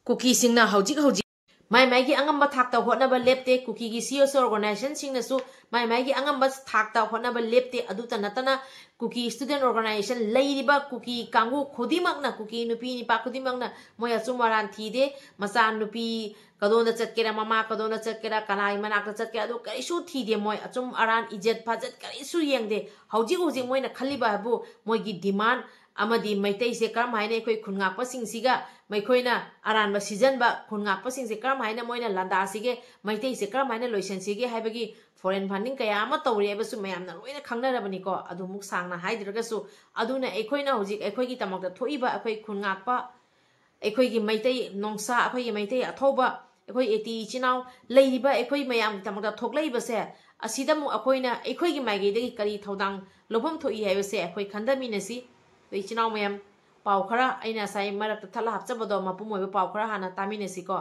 ꯀꯨꯀꯤꯁꯤꯡꯅ ꯍꯧꯖꯤꯛ ꯍꯧꯖꯤꯛ ꯃꯥꯏ ꯃꯥꯏꯒꯤ ꯑꯉꯝꯕ ꯊꯥꯛꯇ ꯍꯣꯠꯅꯕ ꯂꯦꯞꯇꯦ꯫ ꯀꯨꯀꯤꯒꯤ ꯁꯤ ꯑꯦꯁ ꯑꯣ ꯑꯣꯔꯒꯅꯥꯏꯖꯦꯁꯟꯁꯤꯡꯅꯁꯨ ꯃꯥꯏ ꯃꯥꯏꯒꯤ ꯑꯉꯝꯕ ꯊꯥꯛꯇ ꯍꯣꯠꯅꯕ ꯂꯦꯞꯇꯦ꯫ ꯑꯗꯨꯇ ꯅꯠꯇꯅ ꯀꯨꯀꯤ ꯁ꯭ꯇꯨꯗꯦꯟ ꯑꯣꯔꯒꯅꯥꯏꯖꯦꯁꯟ ꯂꯩꯔꯤꯕ ꯀꯨꯀꯤ ꯀꯥꯡꯕꯨ ꯈꯨꯗꯤꯡꯃꯛꯅ, ꯀꯨꯀꯤ ꯅꯨꯄꯤ ꯅꯨꯄꯥ ꯈꯨꯗꯤꯡꯃꯛꯅ ꯃꯣꯏ ꯑꯆꯨꯝ ꯑꯔꯥꯟ ꯊꯤꯗꯦ꯫ ꯃꯆꯥ ꯅꯨꯄꯤ ꯀꯗꯣꯝꯗ ꯆꯠꯀꯦꯔꯥ, ꯃꯃꯥ ꯀꯗꯣꯝꯗ ꯆꯠꯀꯦꯔꯥ, ꯀꯅꯥꯒꯤ ꯃꯅꯥꯛꯇ ꯆꯠꯀꯦꯔꯥ, ꯑꯗꯨ ꯀꯔꯤꯁꯨ ꯊꯤꯗꯦ꯫ ꯃꯣꯏ ꯑꯆꯨꯝ ꯑꯔꯥꯟ, ꯏꯖꯠ ꯐꯖꯠ ꯀꯔꯤꯁꯨ ꯌꯦꯡꯗꯦ꯫ ꯍꯧꯖꯤꯛ ꯍꯧꯖꯤꯛ ꯃꯣꯏꯅ ꯈꯜꯂꯤꯕ ꯍꯥꯏꯕꯨ ꯃꯣꯏꯒꯤ ꯗꯤꯃꯥꯟ ꯑꯃꯗꯤ ꯃꯩꯇꯩꯁꯦ ꯀꯔꯝ ꯍꯥꯏꯅ ꯑꯩꯈꯣꯏ ꯈꯨꯟ ꯉꯥꯛꯄꯁꯤꯡꯁꯤꯒ, ꯃꯈꯣꯏꯅ ꯑꯔꯥꯟꯕ ꯁꯤꯖꯟꯕ ꯈꯨꯟ ꯉꯥꯛꯄꯁꯤꯡꯁꯦ ꯀꯔꯝ ꯍꯥꯏꯅ ꯃꯣꯏꯅ ꯂꯥꯟꯗꯥꯁꯤꯒꯦ, ꯃꯩꯇꯩꯁꯦ ꯀꯔꯝ ꯍꯥꯏꯅ ꯂꯣꯏꯁꯤꯟꯁꯤꯒꯦ ꯍꯥꯏꯕꯒꯤ ꯐꯣꯔꯦꯟ ꯐꯟꯗꯤꯡ ꯀꯌꯥ ꯑꯃ ꯇꯧꯔꯤ ꯍꯥꯏꯕꯁꯨ ꯃꯌꯥꯝꯅ ꯂꯣꯏꯅ ꯈꯪꯅꯔꯕꯅꯤꯀꯣ꯫ ꯑꯗꯨꯃꯨꯛ ꯁꯥꯡꯅ ꯍꯥꯏꯗ꯭ꯔꯒꯁꯨ, ꯑꯗꯨꯅ ꯑꯩꯈꯣꯏꯅ ꯍꯧꯖꯤꯛ ꯑꯩꯈꯣꯏꯒꯤꯗꯃꯛꯇ ꯊꯣꯛꯏꯕ ꯑꯩꯈꯣꯏ ꯈꯨꯟ ꯉꯥꯛꯄ, ꯑꯩꯈꯣꯏꯒꯤ ꯃꯩꯇꯩ ꯅꯣꯡꯁꯥ, ꯑꯩꯈꯣꯏꯒꯤ ꯃꯩꯇꯩ ꯑꯊꯧꯕ, ꯑꯩꯈꯣꯏ ꯑꯦꯇꯤ ꯏꯆꯤꯟ ꯏꯅꯥꯎ ꯂꯩꯔꯤꯕ ꯑꯩꯈꯣꯏ ꯃꯌꯥꯝꯒꯤꯗꯃꯛꯇ ꯊꯣꯛꯂꯛꯏꯕꯁꯦ, ꯑꯁꯤꯗ ꯑꯃꯨꯛ ꯑꯩꯈꯣꯏꯅ ꯑꯩꯈꯣꯏꯒꯤ ꯃꯥꯏꯀꯩꯗꯒꯤ ꯀꯔꯤ ꯊꯧꯗꯥꯡ ꯂꯧꯐꯝ ꯊꯣꯛꯏ ꯍꯥꯏꯕꯁꯦ ꯑꯩꯈꯣꯏ ꯈꯟꯊꯃꯤꯟꯅꯁꯤ꯫ ꯑꯗꯣ ꯏꯆꯤꯟ ꯏꯅꯥꯎ ꯃꯌꯥꯝ, ꯄꯥꯎ ꯈꯔ ꯑꯩꯅ ꯉꯁꯥꯏ ꯃꯔꯛꯇ ꯊꯠꯂ ꯍꯥꯞꯆꯕꯗꯣ ꯃꯄꯨꯝ ꯑꯣꯏꯕ ꯄꯥꯎ ꯈꯔ ꯍꯥꯟꯅ ꯇꯥꯃꯤꯟꯅꯁꯤꯀꯣ꯫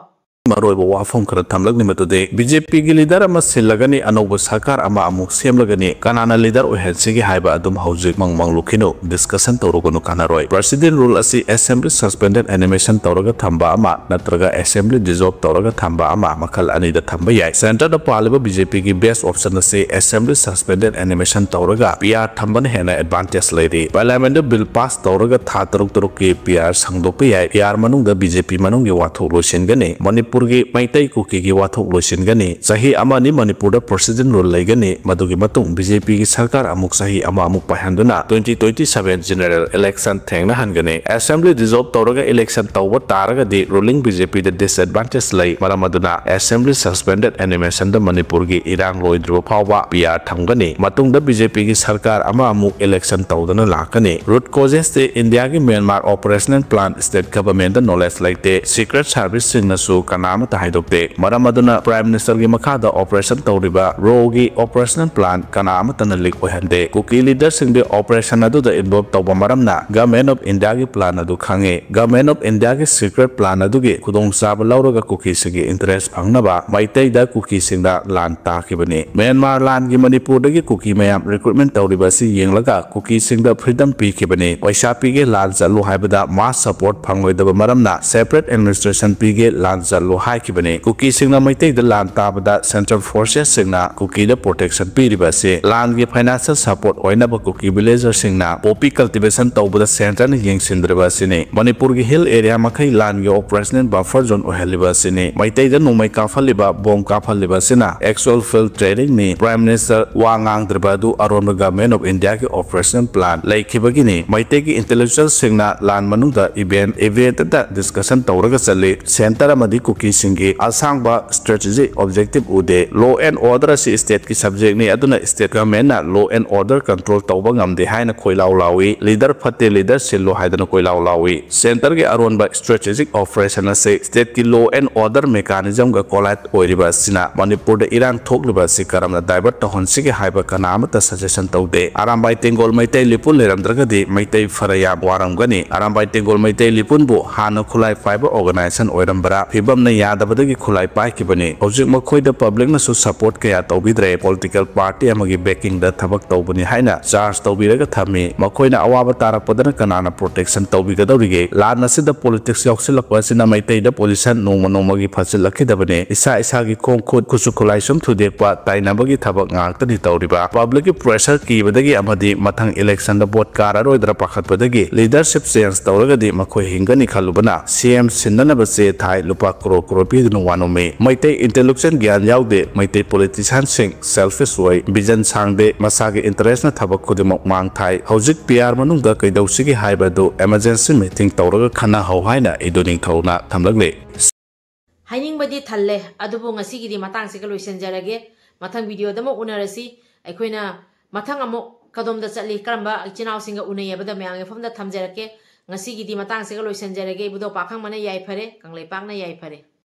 ꯃꯔꯨꯑꯣꯏꯕ ꯋꯥꯐꯝ ꯈꯔ ꯊꯝꯂꯛꯂꯤ, ꯃꯗꯨꯗꯤ ꯕꯤ ꯖꯦ ꯄꯤꯒꯤ ꯂꯤꯗꯔ ꯑꯃ ꯁꯤꯜꯂꯒꯅꯤ, ꯑꯅꯧꯕ ꯁꯔꯀꯥꯔ ꯑꯃ ꯑꯃꯨꯛ ꯁꯦꯝꯂꯒꯅꯤ, ꯀꯅꯥꯅ ꯂꯤꯗꯔ ꯑꯣꯏꯍꯟꯁꯤꯒꯦ ꯍꯥꯏꯕ ꯑꯗꯨꯝ ꯍꯧꯖꯤꯛ ꯃꯪ ꯃꯪꯂꯨꯈꯤꯅꯨ, ꯗꯤꯁꯀꯁꯟ ꯇꯧꯔꯨꯒꯅꯨ, ꯀꯥꯟꯅꯔꯣꯏ꯫ ꯄ꯭ꯔꯁꯤꯗꯦꯟ ꯔꯨꯜ ꯑꯁꯤ ꯑꯦꯁꯦꯝꯕ꯭ꯂꯤ ꯁꯁꯄꯦꯟꯗꯦꯗ ꯑꯦꯅꯤꯃꯦꯁꯟ ꯇꯧꯔꯒ ꯊꯝꯕ ꯑꯃ ꯅꯠꯇ꯭ꯔꯒ ꯑꯦꯁꯦꯝꯕ꯭ꯂꯤ ꯗꯤꯖꯣꯜꯕ ꯇꯧꯔꯒ ꯊꯝꯕ ꯑꯃ, ꯃꯈꯜ ꯑꯅꯤꯗ ꯊꯝꯕ ꯌꯥꯏ꯫ ꯁꯦꯟꯇꯔꯗ ꯄꯥꯜꯂꯤꯕ ꯕꯤ ꯖꯦ ꯄꯤꯒꯤ ꯕꯦꯁ ꯑꯣꯞꯁꯟ ꯑꯁꯤ ꯑꯦꯁꯦꯝꯕ꯭ꯂꯤ ꯁꯁꯄꯦꯟꯗꯦꯗ ꯑꯦꯅꯤꯃꯦꯁꯟ ꯇꯧꯔꯒ ꯄꯤ ꯑꯥꯔ ꯊꯝꯕꯅ ꯍꯦꯟꯅ ꯑꯦꯗꯚꯥꯟꯇꯦꯖ ꯂꯩꯔꯤ꯫ ꯄꯥꯔꯂꯤꯌꯥꯃꯦꯟꯗ ꯕꯤꯜ ꯄꯥꯁ ꯇꯧꯔꯒ ꯊꯥ ꯇꯔꯨꯛ ꯇꯔꯨꯛꯀꯤ ꯄꯤ ꯑꯥꯔ ꯁꯥꯡꯗꯣꯛꯄ ꯌꯥꯏ꯫ ꯄꯤ ꯑꯥꯔ ꯃꯅꯨꯡꯗ ꯕꯤ ꯖꯦ ꯄꯤ ꯃꯅꯨꯡꯒꯤ ꯋꯥꯊꯣꯛ ꯂꯣꯏꯁꯤꯟꯒꯅꯤ꯫ ꯃꯅꯤꯄꯨꯔ ꯃꯅꯤꯄꯨꯔꯒꯤ ꯃꯩꯇꯩ ꯀꯨꯀꯤꯒꯤ ꯋꯥꯊꯣꯛ ꯂꯣꯏꯁꯤꯟꯒꯅꯤ꯫ ꯆꯍꯤ ꯑꯃ ꯑꯅꯤ ꯃꯅꯤꯄꯨꯔꯗ president rule ꯂꯩꯒꯅꯤ꯫ ꯃꯗꯨꯒꯤ ꯃꯇꯨꯡ BJPꯒꯤ ꯁꯔꯀꯥꯔ ꯑꯃꯨꯛ ꯆꯍꯤ ꯑꯃ ꯑꯃꯨꯛ ꯄꯥꯏꯍꯟꯗꯨꯅ twenty twenty seven general election ꯊꯦꯡꯅꯍꯟꯒꯅꯤ꯫ Assembly dissolve ꯇꯧꯔꯒ election ꯇꯧꯕ ꯇꯥꯔꯒꯗꯤ ruling BJPꯗ disadvantage ꯂꯩ꯫ ꯃꯔꯝ ꯑꯗꯨꯅ assembly suspended animationꯗ ꯃꯅꯤꯄꯨꯔꯒꯤ ꯏꯔꯥꯡ ꯂꯣꯏꯗ꯭ꯔꯤꯕ ꯐꯥꯎꯕ PR ꯊꯝꯒꯅꯤ꯫ ꯃꯇꯨꯡꯗ BJPꯒꯤ ꯁꯔꯀꯥꯔ ꯑꯃ ꯑꯃꯨꯛ election ꯇꯧꯗꯨꯅ ꯂꯥꯛꯀꯅꯤ꯫ Root causes ꯇꯤ ꯏꯟꯗꯤꯌꯥꯒꯤ Myanmar operational plan state governmentꯗ knowledge ꯂꯩꯇꯦ꯫ Secret serviceꯁꯤꯡꯅꯁꯨ ꯀꯅꯥ ꯑꯃꯠꯇ ꯍꯥꯏꯗꯣꯛꯇꯦ꯫ ꯃꯔꯝ ꯑꯗꯨꯅ Prime Ministerꯒꯤ ꯃꯈꯥꯗ operation ꯇꯧꯔꯤꯕ RAWꯒꯤ operational plan ꯀꯅꯥ ꯑꯃꯠꯇꯅ leak ꯑꯣꯏꯍꯟꯗꯦ꯫ ꯀꯨꯀꯤ leaderꯁꯤꯡꯗꯤ operation ꯑꯗꯨꯗ involve ꯇꯧꯕ ꯃꯔꯝꯅ Government of Indiaꯒꯤ plan ꯑꯗꯨ ꯈꯪꯉꯤ꯫ Government of Indiaꯒꯤ secret plan ꯑꯗꯨꯒꯤ ꯈꯨꯗꯣꯡꯆꯥꯕ ꯂꯧꯔꯒ ꯀꯨꯀꯤꯁꯤꯡꯒꯤ interest ꯐꯪꯅꯕ ꯃꯩꯇꯩꯗ ꯀꯨꯀꯤꯁꯤꯡꯅ ꯂꯥꯟ ꯇꯥꯈꯤꯕꯅꯤ꯫ ꯃ꯭ꯌꯥꯟꯃꯥꯔ ꯂꯥꯟꯒꯤ ꯃꯅꯤꯄꯨꯔꯗꯒꯤ ꯀꯨꯀꯤ ꯃꯌꯥꯝ recruitment ꯇꯧꯔꯤꯕ ꯑꯁꯤ ꯌꯦꯡꯂꯒ ꯀꯨꯀꯤꯁꯤꯡꯗ freedom ꯄꯤꯈꯤꯕꯅꯤ꯫ ꯄꯩꯁꯥ ꯄꯤꯒꯦ ꯂꯥꯟ ꯆꯠꯂꯨ ꯍꯥꯏꯕꯗ mass support ꯐꯪꯂꯣꯏꯗꯕ ꯃꯔꯝꯅ separate administration ꯄꯤꯒꯦ ꯂꯥꯟ ꯆꯠꯂꯨ ꯍꯥꯏꯈꯤꯕꯅꯤ꯫ ꯀꯨꯀꯤꯁꯤꯡꯅ ꯃꯩꯇꯩꯗ ꯂꯥꯟ ꯇꯥꯕꯗ central forcesꯁꯤꯡꯅ ꯀꯨꯀꯤꯗ protection ꯄꯤꯔꯤꯕ ꯑꯁꯤ ꯂꯥꯟꯒꯤ financial support ꯑꯣꯏꯅꯕ ꯀꯨꯀꯤ villagerꯁꯤꯡꯅ poppy cultivation ꯇꯧꯕꯗ centreꯅ ꯌꯦꯡꯁꯤꯟꯗ꯭ꯔꯤꯕ ꯑꯁꯤꯅꯤ꯫ ꯃꯅꯤꯄꯨꯔꯒꯤ hill area ꯃꯈꯩ ꯂꯥꯟꯒꯤ operational buffer zone ꯑꯣꯏꯍꯜꯂꯤꯕ ꯑꯁꯤꯅꯤ꯫ ꯃꯩꯇꯩꯗ ꯅꯣꯡꯃꯩ ꯀꯥꯞꯍꯜꯂꯤꯕ, bomb ꯀꯥꯞꯍꯜꯂꯤꯕ ꯑꯁꯤꯅ actual field trainingꯅꯤ꯫ Prime Minister ꯋꯥ ꯉꯥꯡꯗ꯭ꯔꯤꯕ ꯑꯗꯨ ꯑꯔꯣꯟꯕ Government of Indiaꯒꯤ operational plan ꯂꯩꯈꯤꯕꯒꯤꯅꯤ꯫ ꯃꯩꯇꯩꯒꯤ intellectualꯁꯤꯡꯅ ꯂꯥꯟ ꯃꯅꯨꯡꯗ event eventꯇ discussion ꯇꯧꯔꯒ ꯆꯠꯂꯤ꯫ Centre ꯑꯃꯗꯤ ꯀꯨꯀꯤꯁꯤꯡꯒꯤ ꯑꯁꯥꯡꯕ strategic objective ꯎꯗꯦ꯫ Law and order ꯑꯁꯤ stateꯀꯤ subjectꯅꯤ, ꯑꯗꯨꯅ state governmentꯅ law and order control ꯇꯧꯕ ꯉꯝꯗꯦ ꯍꯥꯏꯅ ꯈꯣꯏꯂꯥꯎ ꯂꯥꯎꯏ꯫ Leader ꯐꯠꯇꯦ, leader ꯁꯤꯜꯂꯨ ꯍꯥꯏꯗꯅ ꯈꯣꯏꯂꯥꯎ ꯂꯥꯎꯏ꯫ Centreꯒꯤ ꯑꯔꯣꯟꯕ strategic operation ꯑꯁꯤ stateꯀꯤ law and order mechanismꯒ collide ꯑꯣꯏꯔꯤꯕ ꯑꯁꯤꯅ ꯃꯅꯤꯄꯨꯔꯗ ꯏꯔꯥꯡ ꯊꯣꯛꯂꯤꯕ ꯑꯁꯤ ꯀꯔꯝꯅ divert ꯇꯧꯍꯟꯁꯤꯒꯦ ꯍꯥꯏꯕ ꯀꯅꯥ ꯑꯃꯠꯇ suggestion ꯇꯧꯗꯦ꯫ ꯑꯔꯥꯝꯕꯥꯏ ꯇꯦꯡꯒꯣꯜ ꯃꯩꯇꯩ ꯂꯤꯄꯨꯟ ꯂꯩꯔꯝꯗ꯭ꯔꯒꯗꯤ ꯃꯩꯇꯩ ꯐꯔ ꯌꯥꯝ ꯋꯥꯔꯝꯒꯅꯤ꯫ ꯑꯔꯥꯝꯕꯥꯏ ꯇꯦꯡꯒꯣꯜ ꯃꯩꯇꯩ ꯂꯤꯄꯨꯟꯕꯨ ꯍꯥꯟꯅ ꯈꯨꯠꯂꯥꯏ ꯄꯥꯏꯕ organization ꯑꯣꯏꯔꯝꯕ꯭ꯔꯥ? ꯐꯤꯕꯝꯅ ꯌꯥꯗꯕꯗꯒꯤ ꯈꯨꯠꯂꯥꯏ ꯄꯥꯏꯈꯤꯕꯅꯤ꯫ ꯍꯧꯖꯤꯛ ꯃꯈꯣꯏꯗ publicꯅꯁꯨ support ꯀꯌꯥ ꯇꯧꯕꯤꯗ꯭ꯔꯦ꯫ Political party ꯑꯃꯒꯤ backingꯗ ꯊꯕꯛ ꯇꯧꯕꯅꯤ ꯍꯥꯏꯅ charge ꯇꯧꯕꯤꯔꯒ ꯊꯝꯃꯤ꯫ ꯃꯈꯣꯏꯅ ꯑꯋꯥꯕ ꯇꯥꯔꯛꯄꯗꯅ ꯀꯅꯥꯅ protection ꯇꯧꯕꯤꯒꯗꯧꯔꯤꯒꯦ? ꯂꯥꯟ ꯑꯁꯤꯗ politics ꯌꯥꯎꯁꯤꯜꯂꯛꯄ ꯑꯁꯤꯅ ꯃꯩꯇꯩꯗ position ꯅꯣꯡꯃ ꯅꯣꯡꯃꯒꯤ ꯐꯠꯁꯤꯜꯂꯛꯈꯤꯗꯕꯅꯤ꯫ ꯏꯁꯥ ꯏꯁꯥꯒꯤ ꯈꯣꯡ ꯈꯨꯠ, ꯈꯨꯠꯁꯨ ꯈꯨꯠꯂꯥꯏ ꯁꯨꯝ ꯊꯨꯗꯦꯛꯄ, ꯇꯥꯏꯅꯕꯒꯤ ꯊꯕꯛ ꯉꯥꯛꯇꯅꯤ ꯇꯧꯔꯤꯕ꯫ Publicꯀꯤ pressure ꯀꯤꯕꯗꯒꯤ ꯑꯃꯗꯤ ꯃꯊꯪ electionꯗ vote ꯀꯥꯔꯔꯣꯏꯗ꯭ꯔꯥ ꯄꯥꯈꯠꯄꯗꯒꯤ leadership change ꯇꯧꯔꯒꯗꯤ ꯃꯈꯣꯏ ꯍꯤꯡꯒꯅꯤ ꯈꯜꯂꯨꯕꯅ CM ꯁꯤꯟꯅꯅꯕ ꯆꯦ ꯊꯥꯏ꯫ ꯂꯨꯄꯥ crore ꯀ꯭ꯔꯣꯔ ꯄꯤꯗꯨꯅ ꯋꯥꯅꯣꯝꯃꯤ꯫ ꯃꯩꯇꯩ intellectual ꯒ꯭ꯌꯥꯟ ꯌꯥꯎꯗꯦ, ꯃꯩꯇꯩ politician ꯁꯤꯡ selfish ꯑꯣꯏ, vision ꯁꯥꯡꯗꯦ, ꯃꯁꯥꯒꯤ interest ꯅ ꯊꯕꯛ ꯈꯨꯗꯤꯡꯃꯛ ꯃꯥꯡ ꯊꯥꯏ꯫ ꯍꯧꯖꯤꯛ P R ꯃꯅꯨꯡꯗ ꯀꯩꯗꯧꯁꯤꯒꯦ ꯍꯥꯏꯕꯗꯨ emergency meeting ꯇꯧꯔꯒ ꯈꯟꯅꯍꯧ ꯍꯥꯏꯅ ꯏꯗꯨ ꯅꯤꯡꯊꯧꯅ ꯊꯝꯂꯛꯂꯤ꯫ ꯍꯥꯏꯅꯤꯡꯕꯗꯤ ꯊꯜꯂꯦ, ꯑꯗꯨꯕꯨ ꯉꯁꯤꯒꯤꯗꯤ ꯃꯇꯥꯡꯁꯤꯒ ꯂꯣꯏꯁꯤꯟꯖꯔꯒꯦ꯫ ꯃꯊꯪ video ꯗ ꯑꯃꯨꯛ ꯎꯅꯔꯁꯤ꯫ ꯑꯩꯈꯣꯏꯅ ꯃꯊꯪ ꯑꯃꯨꯛ ꯀꯗꯣꯝꯗ ꯆꯠꯂꯤ, ꯀꯔꯝꯕ ꯏꯆꯤꯟ ꯏꯅꯥꯎꯁꯤꯡꯒ ꯎꯅꯩ ꯍꯥꯏꯕꯗ ꯃꯌꯥꯝꯒꯤ ꯃꯐꯝꯗ ꯊꯝꯖꯔꯛꯀꯦ꯫ ꯉꯁꯤꯒꯤꯗꯤ ꯃꯇꯥꯡꯁꯤꯒ ꯂꯣꯏꯁꯤꯟꯖꯔꯒꯦ꯫ ꯏꯕꯨꯙꯧ ꯄꯥꯈꯪꯕꯅ ꯌꯥꯏꯐꯔꯦ, ꯀꯪꯂꯩꯄꯥꯛꯅ ꯌꯥꯏꯐꯔꯦ꯫